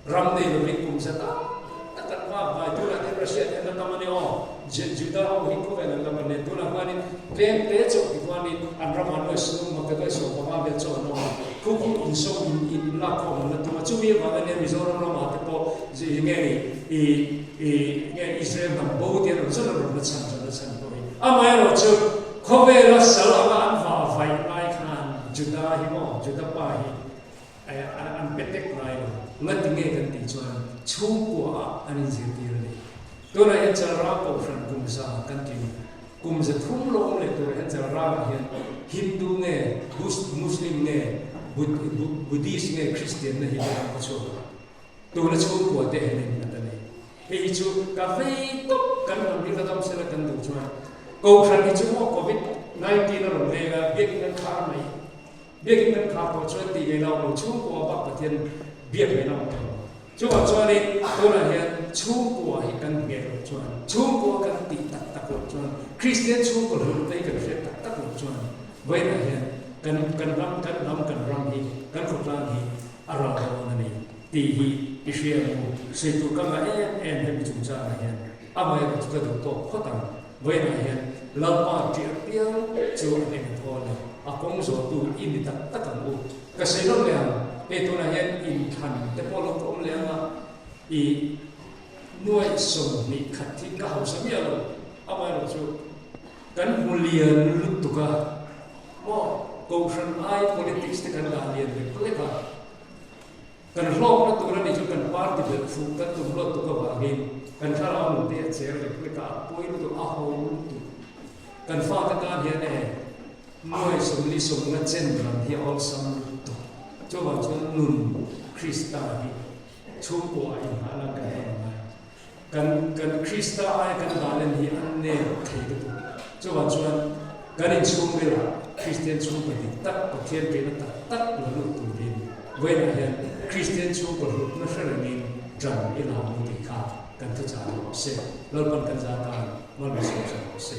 Ram nei lovin kum za tam tak an vak vai. Tunah hian Russia te an la tam a ni aw. Juda ho hi khawvel an la ban nen. Tunah khanin tlem te chauh ti khuanin an ramah nuai sum maktaduai 15 vel chaw an awm a. Khu khu inso in in lakkhawm an la tum a. Chumi avang ania Mizoram ramah te pawh nge ni i I nge Israel hnam bo te rawn zawng rawn la chhan rawn la chhan pawh hi. Amaherawh chu khawvela sal anga an vah vaih lai khan Juda hi maw Juda pa hi an pe tek ngai lo. Ngati nge kan tih chuan chhungkua ah an inzirtir a ni. Tunah hian Chalrang Kohhran kum za kan tling. Kum 300 lo awm leh turah hian Chalrang ah hian Hindu nge Muslim nge Buddhist nge Christian na hi kan ram chhuak a. Tuna chhungkua te hian in nghat a ni. Hei hi chu ka vei tawp kan ram hi la dam sela kan duh chuan Kohhran hi chu maw Covid 19 a rawn leng a, biakin kan khar mai. Biakin kan khar tawh chuan tih ngaihna awm lo, chhungkua bak Pathian biak ngaihna awm tawh lo. Chuvang chuanin tunah hian chhungkua hi kan ngheh loh chuan, chhungkua kan tih tak tak loh chuan, Kristian chhungkaw hlutna hi kan hriat tak tak loh chuan vawiinah hian kan kan ram kan hnam kan ram hi kan khawtlang hi a ral dawn a ni tih hi i hria ang u. Sawi tur ka ngah em em hemi chungchangah hian amaherawhchu ka duh tawk phawt ang. Vawiinah hian Lalpa ṭih apiang chu a hneng a thawn a, a kawng zawhtu i ni tak tak ang u. Ka sawi lawk leh ang, hei tunah hian inthlan te pawh lo ka awm leh ang a, i nuaih 21 hi ka hausa miah lo, amaherawhchu kan hmu lian lutuk a, maw Kohhran ai politics te kan dah lian lek lek a, Kan hlawkna tur a nih chu kan party belh fuh kan tum luat tuk avangin kan thlarau nun te a cher lek lek a, a pawi lutuk, a ho lutuk. Kan fate tan hian e nuai 40 sawmnga chen ram hi a awlsam lutuk. Chuvang chuan nun Krista hi chhungkua a inghah nan kan hman ngai. Kan kan Krista aia kan dahlen hi a nep thei lutuk. Chuvang chuan kan inchhung velah Kristian chhungkaw dik tak, Pathian peihna tak tak la lut turin vawiinah hian Kristian chhungkaw hlutna hre rengin ṭan i la ang u tih kha kan thuchah rawh se. Lalpan kan zah tan malmi sawm sawm rawh se.